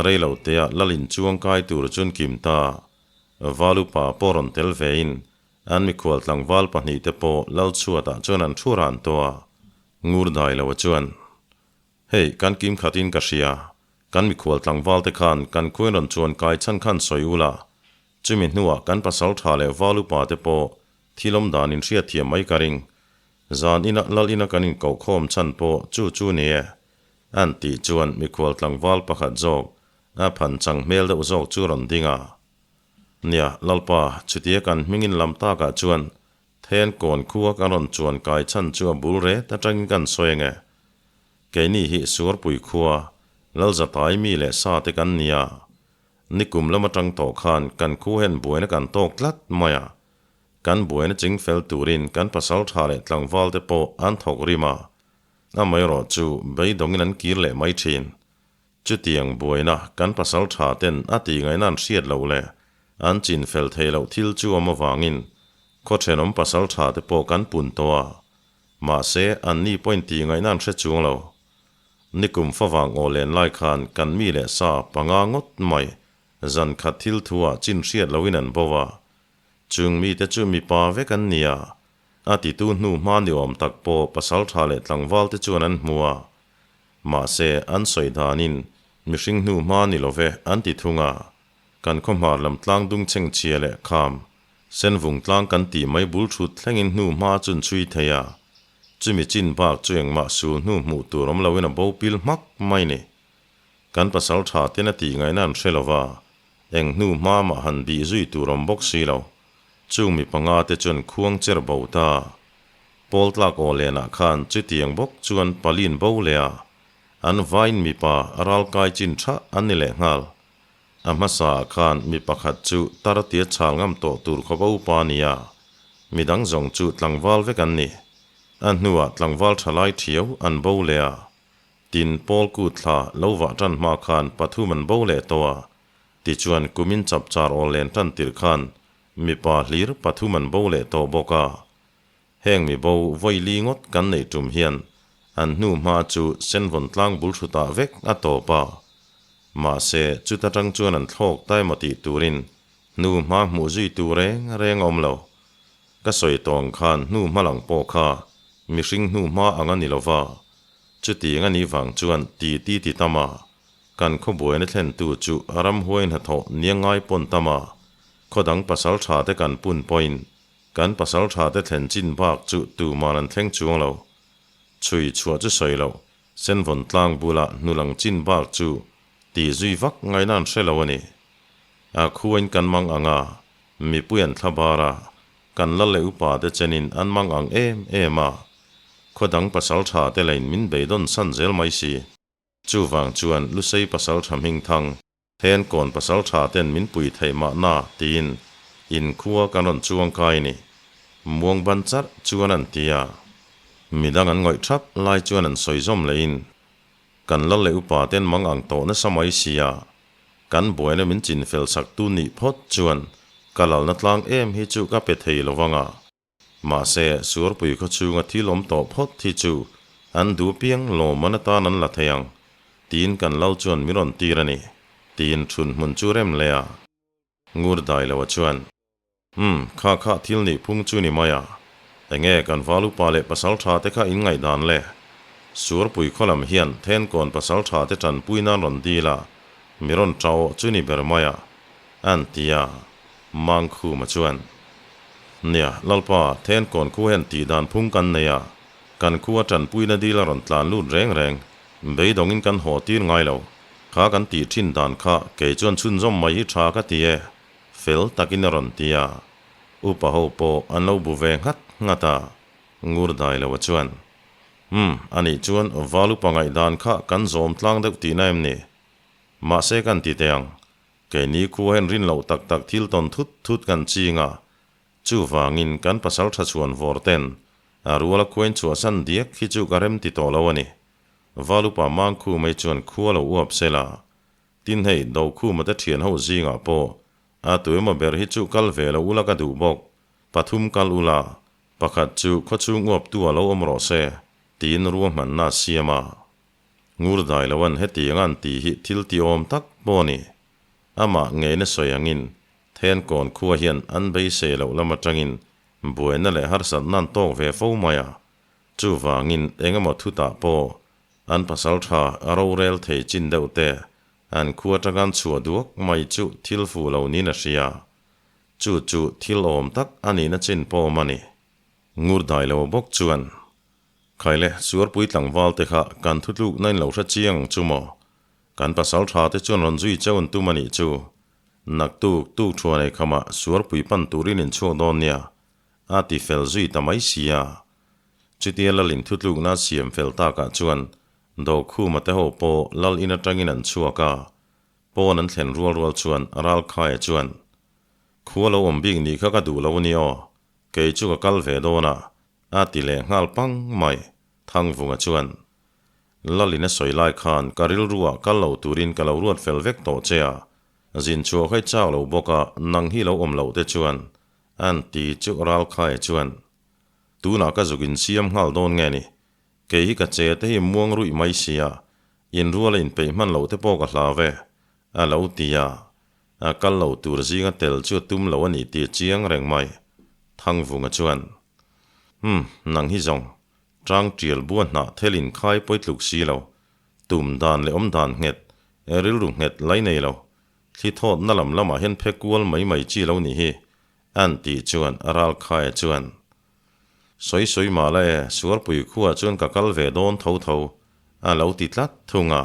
S1: rei lo teah lal inchuang kai tur chuan kim ta. Valupa pawh rawn tel vein an mikhual tlangval pahnihte pawh lal chhuatah chuan an thu ran tawh a. Ngur Dailoa chuan, Hei, kan kim khatin ka hria. Kan mikhual tlangvalte khan kan khuain rawn chuan kai chhan khan sawi ula, chumi hnuah kan pasal tha leh Valupa te pawh thilawm dan in hriatthiam mai ka ring. Zan ina lal ina kan inkohkhawm chhan pawh chu chu ni e, an tih chuan mikhual tlangval pakhat zawk a phan chang hmel deuh zawk chu rawn ding a. Nia, Lalpa, chutia kan hmingin lam takah chuan then kawn khua kan rawn chuan kai chhan chu a bul ret atangin kan sawi ange. Keini hi Suarpui khua, Lalzatai mi leh sa te kan nia. Nikum lam atang tawh khan kan khu hian buaina kan tawk tlat mai a. Kan buaina ching fel turin kan pasal tha leh tlangval te pawh an thawk rim a, amaherawh chu beidawngin an kir leh mai thin. Chutiang buaina kan pasal tha ten a tih ngaihna an hriat loh leh an chin fel theih loh thil chu awm avangin khaw thenawm pasal tha te pawh kan pun tawh a, mahse anni pawhin tih ngaihna an hre chuang lo. Nikum favang aw len lai khan kan mi leh sa panga ngawt mai zan khat thil thu ah chin hriat lohin an bo a, Chung mite chu mipa vek an ni a, a titu hnu hma ni awm tak pawh pasal tha leh tlangval te chuan an hmu a. Mahse, an sawi danin mihring hnu hma ni lo ve an ti thung a. Kan khawhmar lam tlang dung chheng chhia leh kham, senvung tlang kan tih mai bul thut thlengin hnu hma chun chhui thei a. Chumi chin bak chu engmah sul hnu hmuh tur awm loin a bo pil hmak mai ni. Kan pasal tha ten a tih ngaihna an hre lo va, Eng hnu hma mah han bih zui tur awm bawk si lo. Chung mi panga te chuan khuang cher bo ta. Pawl tlak aw lenah khan chutiang bawk chuan palin bo leh a, an vain mipa ralkai chin tha an ni leh nghal. A hmasa ah khan mi pakhat chu tar tia chhal ngam tawh tur khawp a upa a ni a, midang zawng chu tlangval vek an ni. A hnuah tlangval thalai thiau an bo leh a, Tin, Paul kut thla lo vah tan hma khan pathum an bo leh tawh a, tichuan kumin chapchar awl len tan tirh khan mipa hlir pathum an bo leh tawh bawk a. Heng mi bo vawi li ngawt kan neih tum hian an hnu hma chu senvawn tlang bul hrutah vek a tawp a. Mahse, chuta tang chuan an thlawk ta emaw tih turin hnu hma hmuh zui tu reng reng a awm lo. Ka sawi tawng khan hnu hma lang pawh kha mihring hnu hma ang a ni lo va, Chutiang a nih vang chuan ti ti ti tam a, kan khawbuaina thlentu chu ramhuai hnathawh nia ngai pawn tam a, khaw dang pasal tha te kan pun pawhin kan pasal tha te thlen chin bak chu tuman an thleng chuang lo. Chhui chhuah chu sawi loh, senvawn tlang bula hnulang chin bak chu ti zui vak ngaihna an hre lo a ni. A khuain kan mang ang a, mipui an thla bar a, Kan lal leh upa te chenin an mang ang em em a, khaw dang pasal tha te lain min beidawn san zel mai si. Chuvang chuan Lusei pasal tha hming thang, then kawn pasal tha ten min pui theih mahna tiin in khua kan rawn chuang kai ni. Muang ban charh chuan an ti a. Midang an ngawih thap lai chuan an sawi zawm lehin, Kan lal leh upa ten mang ang tawh nasa mai si a. Kan buaina min chinfel sak tu nih phawt chuan ka lalna tlang em hi chu ka pe thei lo vang a. Mahse, Suarpui khaw chhunga thil awm tawh phawt hi chu an duh piang lawmman atan an la thei ang, tiin kan lal chuan min rawn tir a ni, tiin thun hmun chu rem leh a. Ngur dai lo a chuan, Umm, kha kha thil nih phung chu ni mai a, enge kan val upa leh pasal tha te kha in ngaihdan le? Suarpui khaw lam hian Thenkawn pasal tha te tanpui nan rawn dil a, mi rawn tah awh chu ni ber mai a, an ti a, Mangkhuma chuan, Nia, Lalpa, Thenkawn khu hian tih dan phung kan nei a, kan khua tanpuina dil a rawn tlan lut reng reng, beidawngin kan haw tir ngai lo. Kha kan tih thin dan kha kei chuan chhunzawm mai hi tha ka ti e, fel takin a rawn ti a. Upa ho pawh an lo bu ve nghat nghat a, ngur dai lo a chuan, Umm, anih chuan val upa ngaihdan kha kan zawm tlang deuh tihna em ni? Mahse kan ti teh ang, keini khua hian rin loh tak tak thil tawn thut thut kan ching a, chuvangin kan pasal tha chhuan vawr ten a ruala khuain chhuahsan diak hi chu ka rem ti tawh lo a ni. Valupa Mangkhu mai chuan khua lo uap se la, tin hei Dokhuma te thian ho zingah pawh a tu emaw ber hi chu kal ve lo ula ka duh bawk, pathum kal ula, pakhat chu khawchhung uap tu a lo awm rawh se, tiin ruahmanna a siam a. Ngur dai lo an hetiang an tih hi thil ti awm tak pawh a ni. Amah ngeina sawi angin Thenkawn khua hian an beisei loh lam atangin buaina leh harsatna an tawk ve fo mai a, Chuvangin engemaw thutah pawh an pasal tha a rorel thei chin deuh te an khua atanga an chhuah duak mai chu thil fuh lo niin a hria. Chu chu thil awm tak a nihna chin pawh awm a ni. Ngur dai lo bawk chuan, Khaile, Suarpui tlangval te kha kan thutlukna in lo hre chiang ang chu maw? Kan pasal tha te chuan rawn zui cheu an tum a nih chu. Naktuk tuk thuan ei khamah Suarpui pan turin in chhuak dawn nia. A ti fel zui ta mai si a. Chutia Lalin thutlukna a siam fel takah chuan Dokhuma te ho pawh Lal in atangin an chhuak a, pawn an thlen rual rual chuan Ralkhaia chuan, Khua lo awm bik nih kha ka duh lo a ni aw, kei chu ka kal ve dawn a, a ti leh nghal pang mai, Thangvunga chuan. Lalin a sawi lai khan ka rilruah kal lo turin ka lo ruat fel vek tawh che a, zin chhuah kha i chak lo bawk a, nang hi lo awm loh te chuan An ti chu Ralkhaia chuan, Tunah ka zuk insiam nghal dawn nge ni? Kei hi ka che te hi muang ruih mai sia, inruala inpeih hman loh te pawh ka hlau e, a lo ti a. A kal lo tur zinga tel chu a tum lo a nih tih a chiang reng mai. Thangvunga chuan, Umm, nang hi zawng, tang tial bua hnah thel inkhai pawi tluk si lo, tum dan leh awm dan nghet, rilru nghet lai nei lo, Thli thawtna lam lamah hian phe kual mai mai chi lo nih hi, an tih chuan a Ralkhaia chuan, Sawi sawi mah la e, Suarpui khuaah chuan ka kal ve dawn tho tho, a lo ti tlat thung a.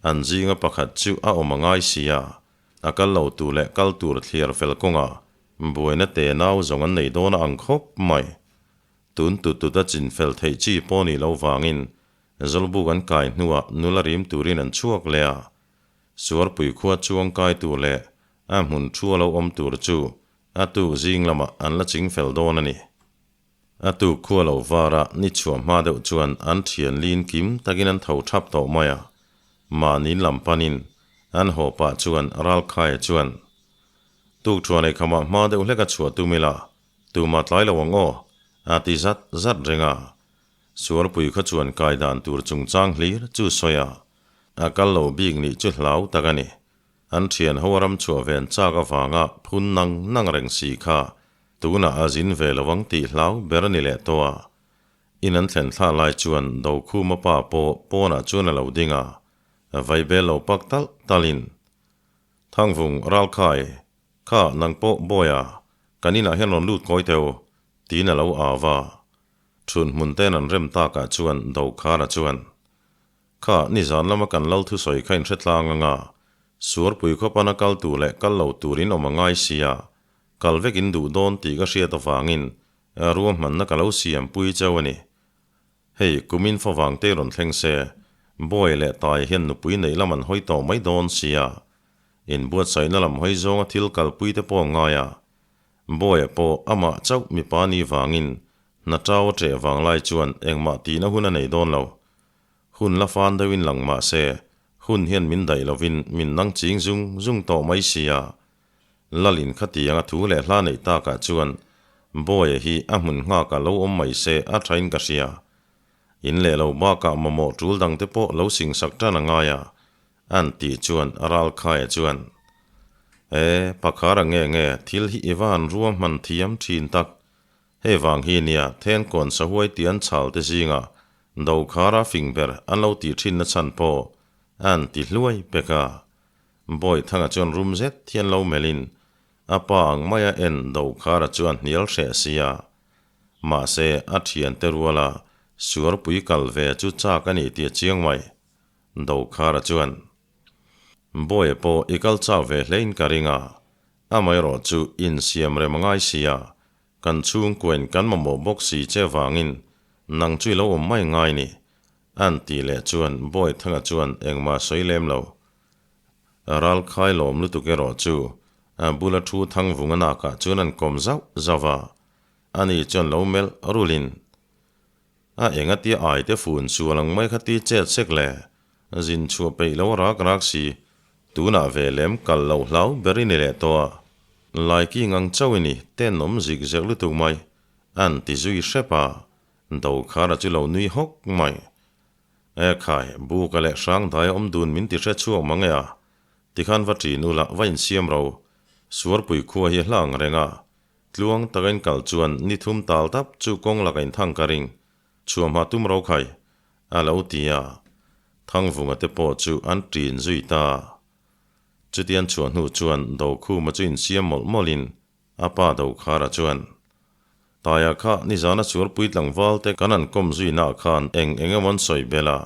S1: An zinga pakhat chu a awm a ngai si a, a kal lo tur leh kal tur thliar fel kawngah buaina te nau zawng an nei dawn a ang khawp mai. Tun tut tut a chin fel theih chi pawh nih loh vangin Zawlbuk an kai hnuah nula rim turin an chhuak leh a, Suarpui khua chuang kai tur leh a hmun thu a lo awm tur chu a tuk zing lamah an la ching fel dawn a ni. A tuk khua lo vara ni chhuah hma deuh chuan an thian lin kim takin an tho thap tawh mai a, mahni lam panin an haw pah chuan Ralkhaia chuan, Tuk thuan ei khamah hma deuh hlek a chhuah tum ila, tumah tlai lo ang aw, a ti zat zat reng a. Suarpui khaw chuan kai dan tur chungchang hlir chu sawi a, A kal lo bik nih chu hlau tak a ni. An thian ho a ram chhuah ven chak avanga phun nang nang reng si kha tunah a zin ve lo ang tih hlau ber a ni leh tawh a. In an thlen thlah lai chuan Dokhuma pa pawh pawnah chuan a lo ding a, vaibel lo pak talh talhin, Thangvung Ralkhai, kha nang pawh Bawia, kan inah hian rawn lut kawi teh u, tiin a lo au a. Chhun hmun ten an rem takah chuan Dokhara chuan, Kha, nizan lama kan lal thusawi kha in hre tlang anga, Suarpui khawpana kal tur leh kal lo tur in awm a ngai sia, kal vek in duh dawn tih ka hriat avangin ruahmanna ka lo siam pui cheu a ni. Hei, kumin favang te rawn thleng se, Bawi leh Tai hian nupui neih lam an hawi tawh mai dawn sia, inbuatsaihna lam hawi zawnga thil kalpui te pawh a ngai a, Bawia pawh amah chauh mipa ni vangin hna tau a ṭeh vang lai chuan engmah tihna hun a nei dawn lo. Hun la fan deuhin lang mah se, Hun hian min daih lovin min nang ching zung zung tawh mai sia. Lalin khatianga thu leh hla neih takah chuan Bawia hi a hmun nghakah lo awm mai se a thain ka hria. In leh lo bakah mamawh tul dangte pawh lo singsak tan a ngai a, an tih chuan Ralkhaia chuan, E, Pakhara nge nge thil hi i va han ruahman thiam thin tak. Hei vang hi nia Thenkawn sahuai ti an chhal te zingah Dokhara fing ber an lo tih thin na chhan pawh an ti hluai pek a. Bawithanga chuan rum zet hian lo melhin a pa ang maia en Dokhara chuan hnial hreh sia. Mahse a thiante ruala suarpui kal ve chu chak a nih tih a chiang mai. Dokhara chuan, Bawia pawh i kal chak ve hlein ka ring a, amaherawh chu insiam rem a ngai sia, Kan chhungkuain kan mamawh bawk si che vangin nang chu i lo awm mai ngai ni, an tih leh chuan Bawithanga chuan engmah sawi lem lo. Ralkhai lawm lutuk erawh chu a bula thu thangvung a nakah chuan an kawm zauh zauh a, ani chuan lo melh rulin a engatia aite fun sual ang mai kha ti chet sek le, zin chhuah peih lo rak rak si, tunah ve lem kal loh hlau ber i ni leh tawh a, Laiki ngang chauh i ni, tenawm zik zek lutuk mai, an ti zui hrep a, Dokhara chu lo nui hawk mai. E khai, Buka leh Hrangdai awm dun min ti hre chhuak mang e a, tikhan va ṭin ula va insiam ro, Suarpui khua hi a hla ang reng a, Tluang taka in kal chuan ni thum tal tap chu kawng laka in thang ka ring, chhuahma tum ro khai, a lo ti a. Thangvunga te pawh chu an ṭin zui ta. Chutian chhuah hnu chuan Dokhuma chu insiam mawlh mawlhin a pa Dokhara chuan, Taia kha nizana suarpui tlangval te kan an kawm zuinaah khan eng eng emaw an sawi bel a,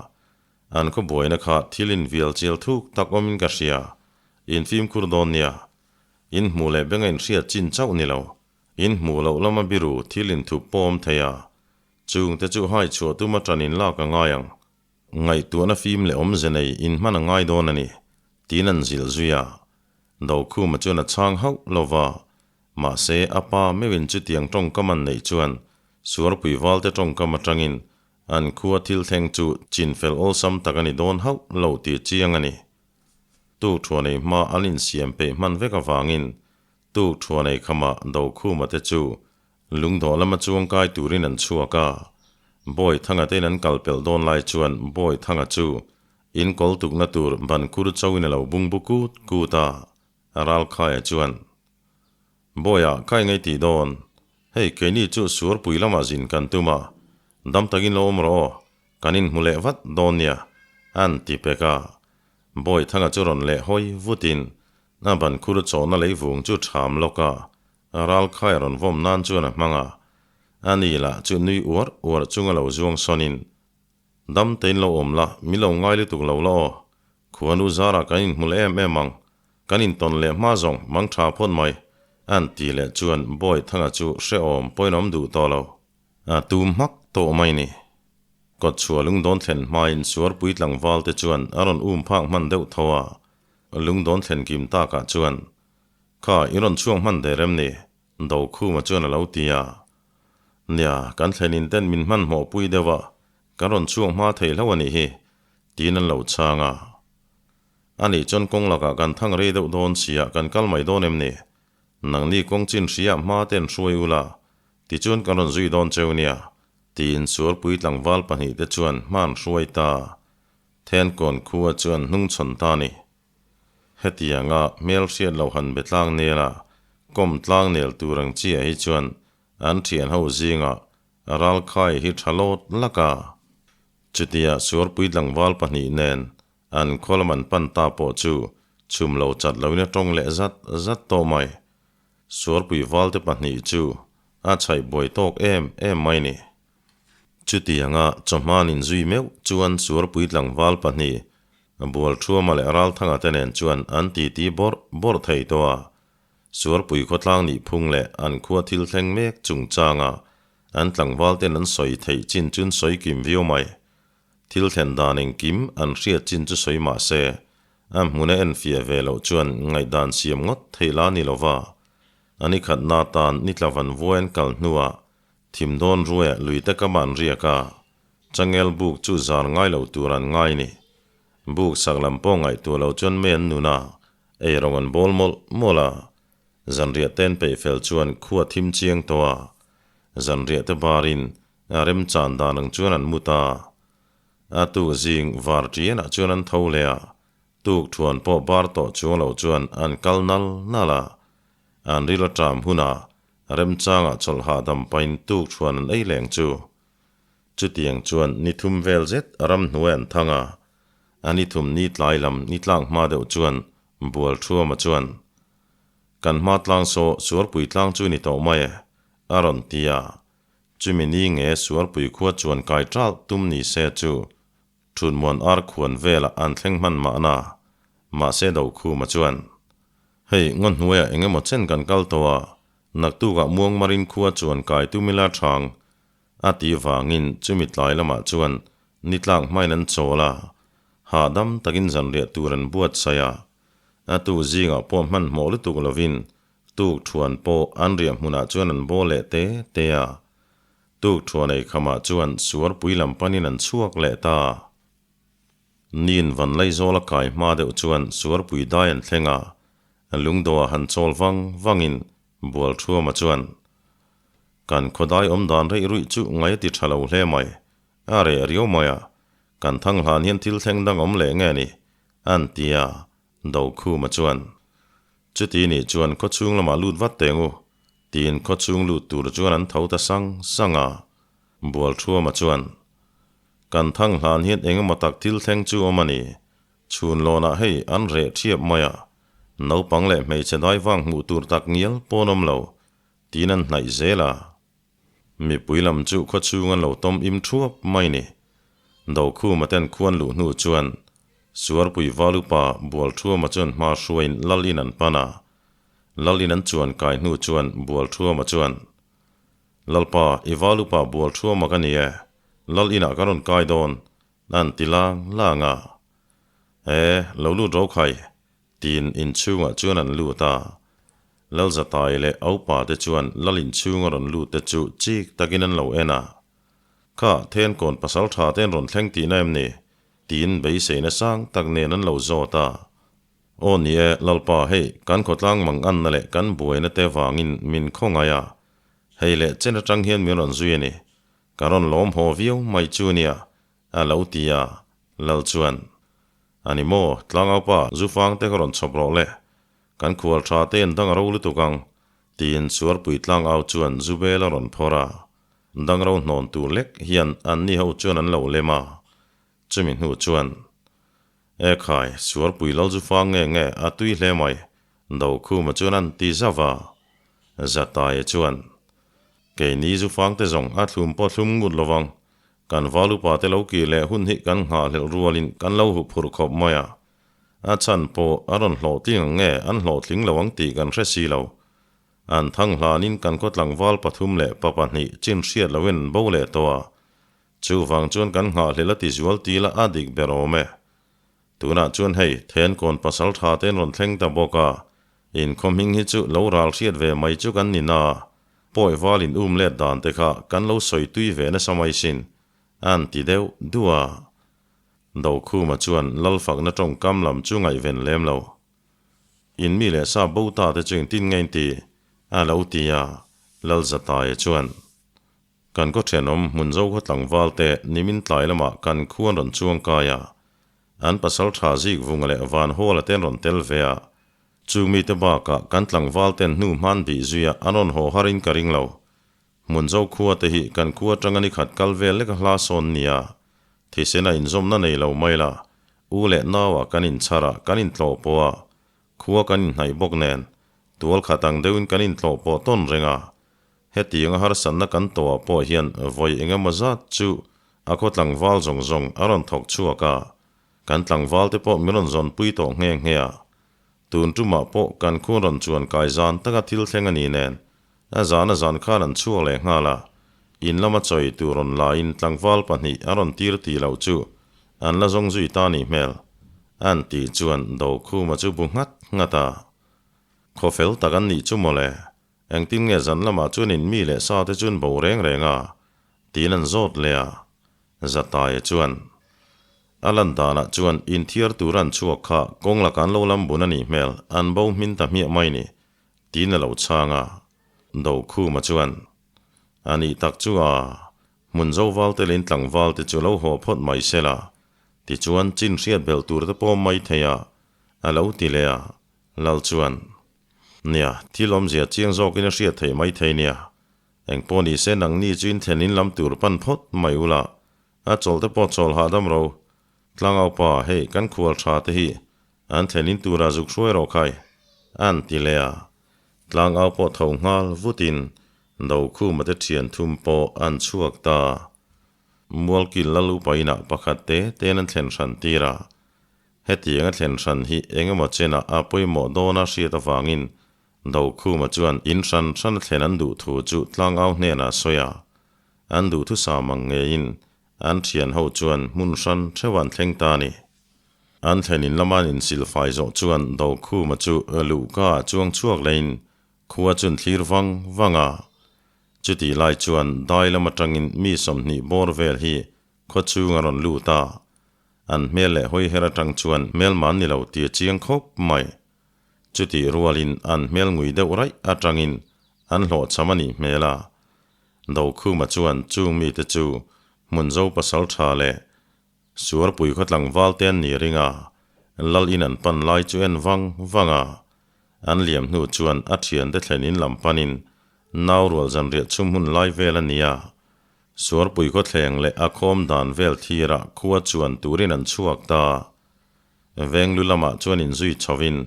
S1: an khaw buaina kha thil invial chial thuk tak awmin ka hria, infimkhur dawn nia, In hmuh leh benga in hriat chin chauh ni lo, in hmuh loh lama biru thil in thup pawh awm thei a, chung te chu hai chhuah tuma tan in lak a ngai ang. Ngaihtuahna fim leh awmze nei in hman a ngai dawn a ni, tiin an zilh zui a. Dokhuma chuan a chhang hauh lo va, mahse a pa meuhin chutiang tawngkam an neih chuan Suarpui valte tawngkam atangin an khua thil thleng chu chinfel awlsam tak a ni dawn hauh lo tih chiang a ni. Tuk thuanei hma an insiam peih hman vek avangin tuk thuanei khamah Dokhuma te chu lungdawh lama chuangkai turin an chhuak a. Bawithanga tein an kal pelh dawn lai chuan Bawithanga chu in kawl tukna tur ban kur chauhin a lo bungbu kut kut a, Ralkhaia chuan, Bawiah ka engei tih dawn? Hei keini chu Suarpui lamah zin kan tum a, dam takin lo awm rawh aw, Kan inhmu leh vat dawn nia, an ti pek a. Bawithanga chu rawn leh hawi vutin a ban khur chawhna lei vung chu ṭham lawk a, ralkhai rawn vawm nan chuan a hmang a. Ani lah chu nui uar uar chunga lo zuang sawnin, Dam tein lo awm la, min lo ngai lutuk lo la aw. Khuanu zarah kan inhmu leh em em ang, kan intawn leh hma zawng mang ṭha phawt mai, an ti leh chuan Bawithanga chu hrehawm pawhin a awm duh tawh lo. A tum hmak tawh mai ni. Kawtchhuah lungdawn thlen hmain suarpui tlangval te chuan a rawn um phak hman deuh tho a, lungdawn thlen kim takah chuan, Kha, i rawn chhuak hman der em ni? Dokhuma chuan a lo ti a. Nia, kan thlenin ten min hmanhmawh pui deuh a, kan rawn chhuak hma thei hlauh a nih hi, tiin an lo chhang a. Anih chuan kawng lakah kan thang rei deuh dawn sia, kan kal mai dawn em ni? Nangni kawng chin hria hma ten hruai ula, tichuan kan rawn zui dawn cheu nia, tiin sualpui tlangval pahnihte chuan hma an hruai ta. Thenkawn khua chuan hnungchhawn ta ni. Hetianga hmel hriat loh han be tlang nela kawm tlang nel tur ang chiah hi chuan an thian ho zingah ralkhai hi tha lawt lak a. Chutia sualpui tlangval pahnih nen An khaw lam an pan ta pawh chu chhum lo chat loin a tawng leh zat zat tawh mai. Suarpui valte pahnih chu a chhaih buai tawk em em mai ni. Chutianga chawhman inzui meuh chuan Suarpui tlangval pahnih Bualthuama leh Ralthanga te nen chuan an titi bawrh bawrh thei tawh a. Suarpui khawtlang nih phung leh an khua thil thleng mek chungchanga an tlangval ten an sawi theih chin chun sawi kim viau mai. Thil thlen dan engkim an hriat chin chu sawi mah se, a hmuna enfiah ve loh chuan ngaihdan siam ngawt theih la ni lova. A ni khatna tan ni tla van vuai an kal hnuah thim dawn ruaiah lui te kam an riak a, changel buk chu zar ngai lo tur an ngai ni. Buk sak lam pawh ngaihtuah lo chuan mei an nun a, ei rawng an bawl mawlh mawlh a. Zanriah te an peih fel chuan khua thim chiang tawh a. Zanriah te barin a remchan dan ang chuan an mu ta. A tuk zing var ṭianah chuan an tho leh a, tuk ṭhuan pawh bar tawh chuang lo chuan an kal nal nal a. An ril aṭam hunah remchangah chawlh hahdam pahin tuk ṭhuan an ei leng chu. Chutiang chuan ni thum vel zet ramhnuai an thang a, a ni thum ni tlai lam ni tlak hma deuh chuan bual thuama chuan, Kan hma tlang saw Suarpui tlang chu ni tawh mai e, a rawn ti a. Chumi ni nge Suarpui khua chuan kai ṭalh tum ni se chu Thutmuan ar khuan velah an thleng hman mahna, mahse Dokhuma chuan, Hei, ngaw hnuaiah eng emaw chen kan kal tawh a, naktukah Muangmarin khua chuan kai tum ila ṭhang, a tih vangin chumi tlai lamah chuan ni tlak hmain an chawl a, hahdam takin zanriah tur an buatsaih a. A tu zingah pawh hmanhmawh lutuk lovin tuk thuan pawh an riah hmunah chuan an bawl leh te te a. Tuk thuan ei khamah chuan suarpui lam panin an chhuak leh ta. Nin van Laizawl a kai hma deuh chuan suarpui dai an thleng a, lungdawhah han chawl vang vangin Bualthuama chuan, Kan khawdai awm dan reih ruih chu ngai a ti tha lo hle mai, a reh riau mai a, kan thang hlan hian thil thleng dang awm leh nge ni? an ti a, Dokhuma chuan, Chuti nih chuan khawchhung lamah lut vat teng u, tiin khawchhung lut tur chuan an tho ta sang sang a. Bualthuama chuan, Kan thang hlan hian eng emaw tak thil thleng chu awm a ni, Chhun lawnah hei an reh thiap mai a, naupang leh hmeichhe dai vang hmuh tur tak ngial pawn awm lo, tiin an hnaih zel a. Mipui lam chu khawchhung an lo tawm im thuap mai ni. Dokhuma ten khuan luh hnu chuan Suarpui Valupa Bualthuama chuan hma hruaiin Lal in an pan a. Lal in an chuan kai hnu chuan Bualthuama chuan, Lalpa, i Valupa Bualthuama ka ni e, Lal inah ka rawn kai dawn, An ti lang lang a. E, lo lut ro khai, tiin inchhungah chuan an lut a. Lalzatai leh Aupa te chuan Lal inchhunga rawn lut te chu chik takin an lo en a. Kha, Thenkawn pasal tha te an rawn thleng tihna em ni? tiin beiseina sang tak nen an lo zawt a. Aw ni e, Lalpa, hei, kan khawtlang mang anna leh kan buaina te vangin min khawngaih a. Hei leh chen atang hian min rawn zui a ni. Ka rawn lawm haw viau mai chu nia, a lo ti a, Lal chuan, A ni maw, tlangaupa, zufang te ka rawn chhawp rawh le, kan khual tha te an dang a ro lutuk ang, tiin Suarpui tlangau chuan Zubel a rawn phawrh a, dang ro hnawn tur lek hian anni ho chuan an lo lem a, chumi hnu chuan, E khai, Suarpui Lal zufang nge nge a tui hle mai, Dokhuma chuan an ti zauh a, Zataia chuan, Keini zufangte zawng a thlum pawh thlum ngut lovang. Kan valupa te lo kir leh hun hi kan nghahhlelh rualin kan lo huh phurh khawp mai a. A chhan pawh a rawn hlawhtling ang nge an hlawhtling lo ang tih kan hre si lo. An thang hlanin kan khaw tlangval pathum leh pa pahnih chin hriat loin an bo leh tawh a. Chuvang chuan kan nghahhlelh a ti zual til a a dik ber awm e. Tunah chuan hei, Thenkawn pasal tha te an rawn thleng ta bawk a, inkhawm hming hi chu lo ral hriat ve mai chu kan ni na, pawi val in um let dan te kha kan lo sawi tui ve nasa mai sin, an ti deuh duh a. Dokhuma chuan Lalfakna tawngkam lam chu ngaihven lem lo. In mi leh sa bo ta te chu engtin nge in ti? a lo ti a, Lalzataia chuan. Kan khaw thenawm hmun zo khaw tlangval te nimin tlai lamah kan khu an rawn chuang kai a, an pasal tha zik vunga leh van hawla te an rawn tel ve a, chung mite bakah kan tlangval ten hnu hman bih zuia an rawn haw harin ka ring lo. Hmun zo khua te hi kan khua atanga ni khat kal vel leka hla sawn nia, thisena inzawmna nei lo mai la, u leh nauah kan inchhar a, kan intlawh pawh a, khua kan inhnaih bawk nen, tual khat ang deuhin kan intlawh pawh tawn reng a, Hetiang a harsatna kan tawhah pawh hian vawi eng emaw zat chu a khaw tlangval zawng zawng a rawn thawk chhuak a, kan tlangval te pawh min rawn zawnpui tawh nghe nghe a. Tun tumah pawh kan khun rawn chuan kai zan taka thil thleng a ni nen, a zan a zan khan an chhuak leh nghal a, in lama chawi tur rawn laiin tlangval pahnih a rawn tir tih loh chu an la zawng zui ta nih hmel, an tih chuan Dokhuma chu bu nghat nghat a. Khawfel tak an nih chu mawle. Engtin nge zan lamah chuan in mi leh sa te chuan bo reng reng a? tiin an zawt leh a. Zataia chuan, A lan danah chuan inthiar tur an chhuak kha kawng lakah an lo lam bun a nih hmel, an bo hmin ta hmiah mai ni, tiin a lo chhang a. Dokhuma chuan, A nih tak chu a, hmun zo valte leh in tlangvalte chu lo haw phawt mai se la, tichuan chin hriat belh tur te pawh mai thei a, a lo ti leh a. Lal chuan, Nia, thil awmzia chiang zawkin a hriat theih mai thei nia. Engpawh ni se nangni chu in thlen in lam tur pan phawt mai ula, a chawlh te pawh chawl hahdam ro. Tlangaupa, hei kan khual tha te hi an thlen in tura zuk hruai rawh khai, an ti leh a. Tlangau pawh tho nghal vutin Dokhuma te thian thum pawh an chhuak ta. Mualkil lal upa inah pakhat te ten an thlen hran tir a. Hetiang a thlen hran hi engemaw chenah a pawimawh dawna hriat avangin Dokhuma chuan in hran hran a thlen an duh thu chu tlangau hnenah a sawi a. An duhthusam ang ngeiin an thian ho chuan hmun hran theuh an thleng ta a ni. An thlen in lama an insilfai zawh chuan Dokhuma chu luhka ah chuang chhuak lehin khua chun thlir vang vang a. Chutih lai chuan dai lam atangin mi 20 bawr vel hi khaw chhung a rawn lut a. An hmel leh hawi her atang chuan hmelma an ni lo tih a chiang khawp mai. Chutih rualin an hmel ngui deuh raih atangin an hlawhchham a nih hmel a. Dokhuma chuan chung mite chu Hmunzo pasal tha leh Suarpui khaw tlangval te an ni ring a, Lal in an pan lai chu en vang vang a. An liam hnu chuan a thiante thlen in lam panin nau rual zanriah chhum hun lai vel a ni a. Suarpui khaw thleng leh a khawm dan vel thirah khua chuan turin an chhuak ta. Venglu lamah chuan inzui chhovin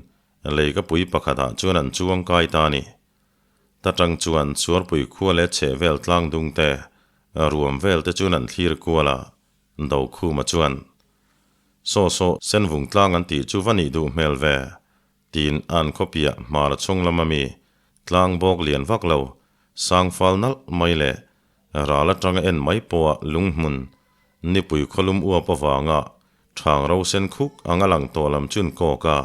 S1: leikapui pakhatah chuan an chuang kai ta a ni. Ta tang chuan Suarpui khua leh chheh vel tlang dung te, ruam vel te chuan an thlir kual a, Dokhuma chuan, Saw saw, Senvung tlang an tih chu va nih duh hmel ve, tiin an khawpiah hmar chhung lama mi tlang bawk lian vak lo, sang fal nalh mai leh ral atanga en mai pawha lunghmun nipui khawlum uap avanga Thang ro sen khuk ang a lang tawh lam chun kawk a,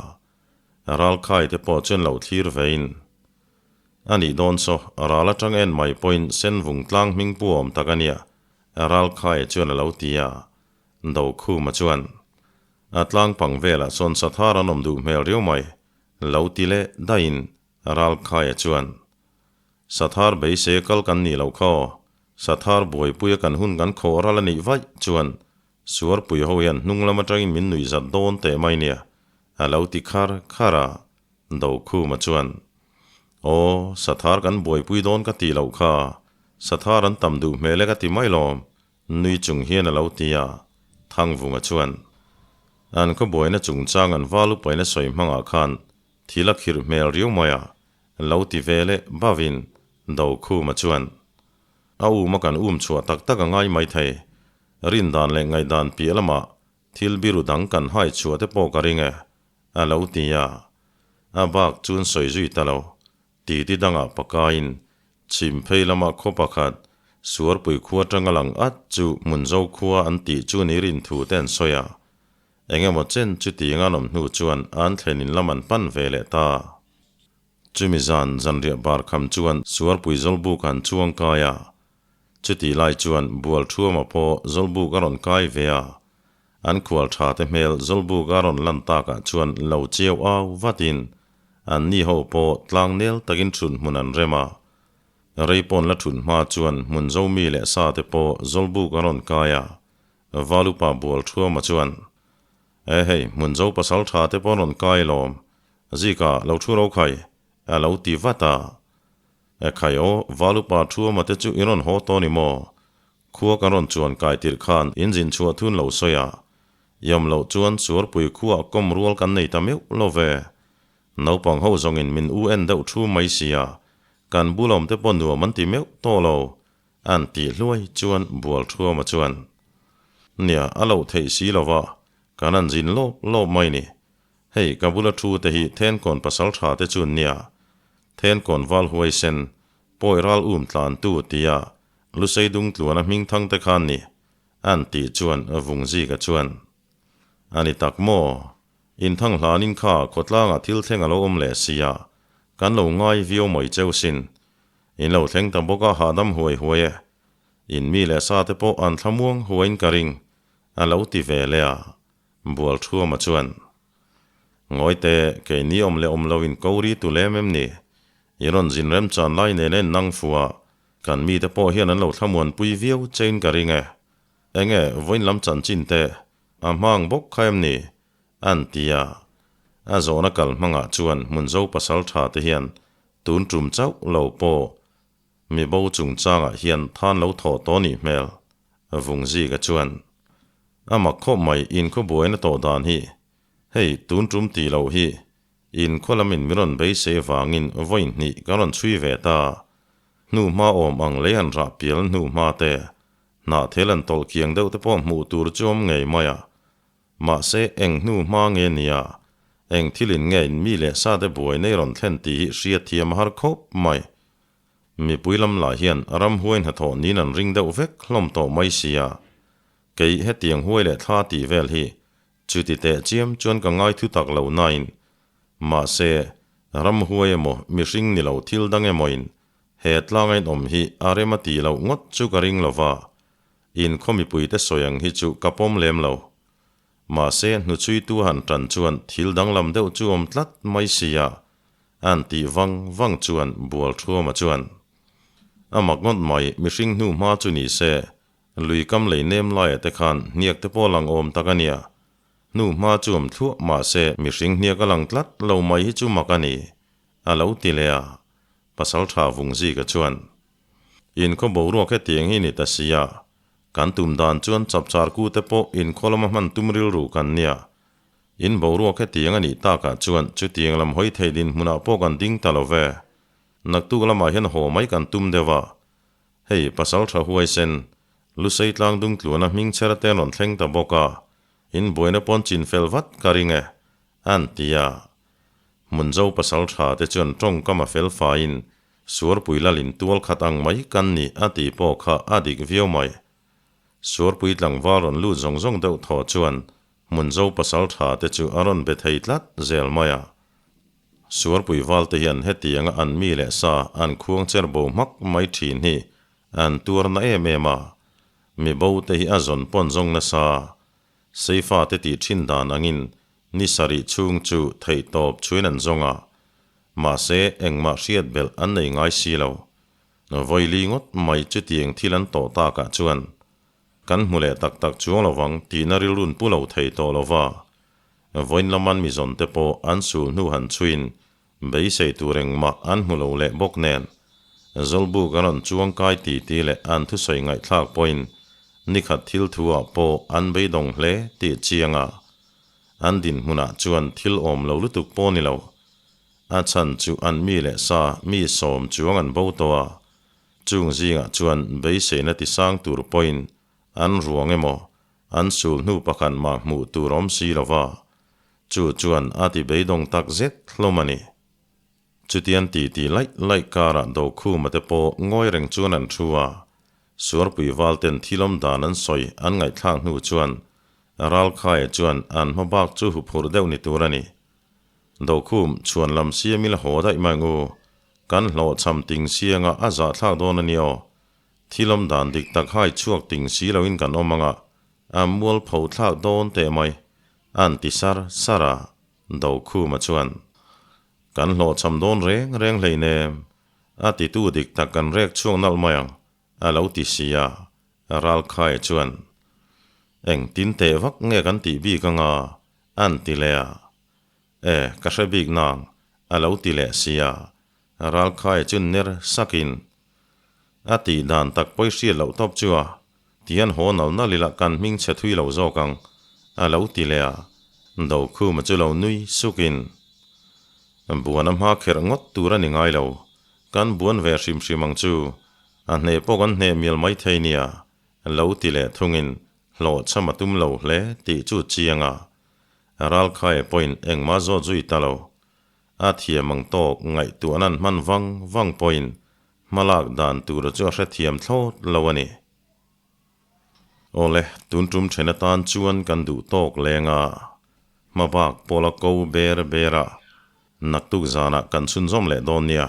S1: ralkhai te pawh chuan lo thlir vein. A nih dawn saw, ral atang en mai pawhin sen vung tlang hming pu awm tak a nia, ralkhai chuan a lo ti a. Dokhuma chuan, A tlang pang velah sawn sathar an awm duh hmel riau mai, lo ti leh daihin ralkhaia chuan, Sathar beisei kal kan nih loh kha aw, sathar buaipuia kan hun kan khawh ral a nih vaih chuan Suarpui ho hian hnung lam atangin min nuih zat dawn teh mai nia, a lo ti khar khar a, Dokhuma chuan, Aw, Sathar kan buaipui dawn ka tih loh kha, Sathar an tam duh hmel e ka ti mai lawm, nui chung hian a lo ti a, Thangvunga chuan, An khaw buaina chungchang an val upaina sawi hmangah khan thil a khirh hmel riau mai a, lo ti ve leh bavin Dokhuma chuan, A um a kan um chhuah tak tak a ngai maithei. Rindan leh ngaihdan piah lamah thil biru dang kan hai chhuah te pawh ka ring e, a lo ti a. A bak chuan sawi zui ta lo. Titi dangah pakaiin chhim phei lama khaw pakhat Suarpui khua atanga lang at chu Hmunzo khua an tih chu ni rin thu te an sawi a. Eng emaw chen chutiang an awm hnu chuan an thlen in lam an pan ve leh ta. Chumi zan zanriah bar kham chuan Suarpui Zawlbuk an chuang kai a. Chutih lai chuan bual thuama pawh Zawlbuk a rawn kai ve a. An khual tha te hmel Zawlbuk a rawn lan takah chuan lo chiau au vatin an ni ho pawh tlang nel takin thun hmun an rem a. Rei pawn la thun hma chuan hmun zomi leh sa te pawh Zawlbuk a rawn kai a. Valupa bual thuama chuan, E hei, hmun zo pasal tha te pawh rawn kai lawm, Zika lo thu ro khai, a lo ti vat a. E khai aw, Valupa thuama te chu i rawn haw tawh ni maw? Khua kan rawn chuan kai tirh khan in zin chhuah thun lo sawi a. I awm loh chuan Suarpui khuaah kawm rual kan nei ta meuh lo ve. Naupang ho zawngin min u en deuh thu mai sia, kan bul awm te pawh nuam an ti meuh tawh lo, An tih hluai chuan bual thuama chuan, Nia, a loh theih si lova, kan an zin lawp lawp mai ni. Hei, ka bula thu te hi Thenkawn pasal tha te chuan nia, Thenkawn val huaisen, pawi ral um tlan tu tia Lusei dung tluana hming thang te khan ni, an tih chuan Vungzika chuan, A ni tak maw? Inthang hlanin kha khawtlangah thil thleng a lo awm leh sia, kan lo ngai viau mai cheu sin. In lo thleng ta bawk a hahdam huai huai e. In mi leh sa te pawh an thlamuang huaiin ka ring, a lo ti ve leh a. Bualṭhuama chuan, Ngawi teh, keini awm leh awm loin ko ri tu lem em ni? I rawn zin remchan lai nen a innang fu a, kan mite pawh hian an lo thlamuanpui viau chein ka ring e. Enge, vawiin lam chanchin te a hmang bawk kha em ni? An ti a. A zawhna kal hmangah chuan Hmunzo pasal tha te hian tun tum chauh lo pawh mi bo chungchangah hian than lo thawh tawh nih hmel. Vungzika chuan, A mak khawp mai inkhaw buaina tawh dan hi. Hei, tun tum tih loh hi Inkhaw lamin min rawn beisei avangin vawi hnih kan rawn chhui ve ta. Hnuhma awm ang lei han rah pial hnuhma te, hnahthel an tawlh kiang deuh te pawh hmuh tur chu awm ngei mai a. Mahse eng hnuhma nge nia, eng thilin nge in mi leh sa te buai nei rawn thlen tih hi hriat thiam a har khawp mai. Mipui lam lah hian ramhuai hnathawh niin an ring deuh vek hlawm tawh mai sia. Kei hetiang huai leh thla tih vel hi Chuti teh chiam chuan ka ngai thu tak lo nain, mahse, ramhuai emaw mihring ni lo thil dang emawin he tlanga inawm hi a rem a tih loh ngawt chu ka ring lo va, inkhaw mipuite sawi ang hi chu ka pawm lem lo. Mahse, hnuchhuitu han tan chuan thil danglam deuh chu awm tlat mai sia, an tih vang vang chuan Bualṭhuama chuan, A mak ngawt mai, mihring hnu hma chu ni se, Lui kam lei nem laia te khan hniak te pawh lang awm tak a nia. Hnu hma chu awm thluah mahse mihring hniak a lang tlat lo mai hi chu mak a ni, a lo ti leh a. Pasal tha Vungzika chuan, Inkhaw boruak hetiang hi ni ta sia, kan tum dan chuan chapchar ku te pawh inkhaw lama hman tum rilru kan nia. In boruak hetiang a nih takah chuan chutiang lam hawi thei dinhmunah pawh kan ding ta lo ve. Naktuk lamah hian haw mai kan tum deuh a. Hei, pasal tha huaisen, Lusei tlang dung tluana hming chher te an rawn thleng ta bawk a, in buaina pawn chin fel vat ka ring e, an ti a. Hmunzo pasal tha te chuan tawngkam a fel faiin, Suarpui lalin tual khat ang mai kan ni a tih pawh kha a dik viau mai. Suarpui tlangval rawn lut zawng zawng deuh thaw chuan Hmunzo pasal tha te chu a rawn be thei tlat zel mai a. Suarpui valte hian hetianga an mi leh sa an khuang cher bo hmak mai thin hi an tuar na em em a, mi bo te hi a zawn pawn zawng nasa. Seifa te tih thin dan angin ni sarih chhung chu theihtawp chhuin an zawng a, mahse engmah hriat belh an nei ngai si lo. Vawili ngawt mai chutiang thil an tawh takah chuan kan hmu leh tak tak chuang lovang tihna rilrun pu lo thei tawh lova. Vawiin laman mi zawn te pawh an sul hnu han chhuin beisei tur engmah an hmu lo leh bawk nen Zawlbuk a rawn chuang kai ti ti leh an thusawi ngaihthlak pawhin nikhat thil thu ah pawh an beidawng hle tih chiang a, an dinhmunah chuan thil awm lo lutuk pawh ni lo. A chhan chu an mi leh sa mi sawm chuang an bo tawh a, chung zingah chuan beiseina tisang tur pawhin an ruang emaw An sul hnu pakhat mah hmuh tur awm si lo va, chu chuan a ti beidawng tak zet hlawm a ni. Chutian ti ti laih laih karah Dokhuma te pawh ngawi reng chuan an thu a, Suarpui val ten thilawm dan an sawi an ngaihthlak hnu chuan Ralkhaia chuan an hma bak chu huphurh deuh ni tur a ni. Dokhum chhuan lam siam ila haw daih mai ang u, kan hlawhchham ting sianga a zahthlak dawn a ni aw, Thil awm dan dik tak hai chhuak ting si loin kan awm ang a, a mualpho thlak dawn teh mai, an ti sar sar a, Dokhuma chuan, Kan hlawhchham dawn reng reng hleinem, a titu dik tak kan rek chhuak nalh mai ang, a lo ti si a, Ralkhaia chuan, Engtin teh vak nge kan tih bik ang a, an ti leh a, E, ka hre bik nang, a lo ti leh si a, Ralkhaia chu ner sakin, A tih dan tak pawi hriat loh tawp chu a, tian haw nal nal ila kan hming chhe thui lo zawk ang, a lo ti leh a, Dokhuma chu lo nui sukin, Buan a hma kherh ngawt tur a ni ngai lo, kan buan ve hrim hrim ang chu, a hneh pawh kan hneh mial mai thei nia, lo ti leh thungin hlawhchham a tum lo hle tih chu chiang a, Ralkhaia pawhin engmah zawt zui ta lo. A thiam ang tawk ngaihtuahna an hman vang vang pawhin hmalak dan tura chu a hrethiam thlawt lo a ni. Awle, tun tum then atan chuan kan duh tawk leng a, hmabak pawla ko ber ber a, naktuk zanah kan chhunzawm leh dawn nia.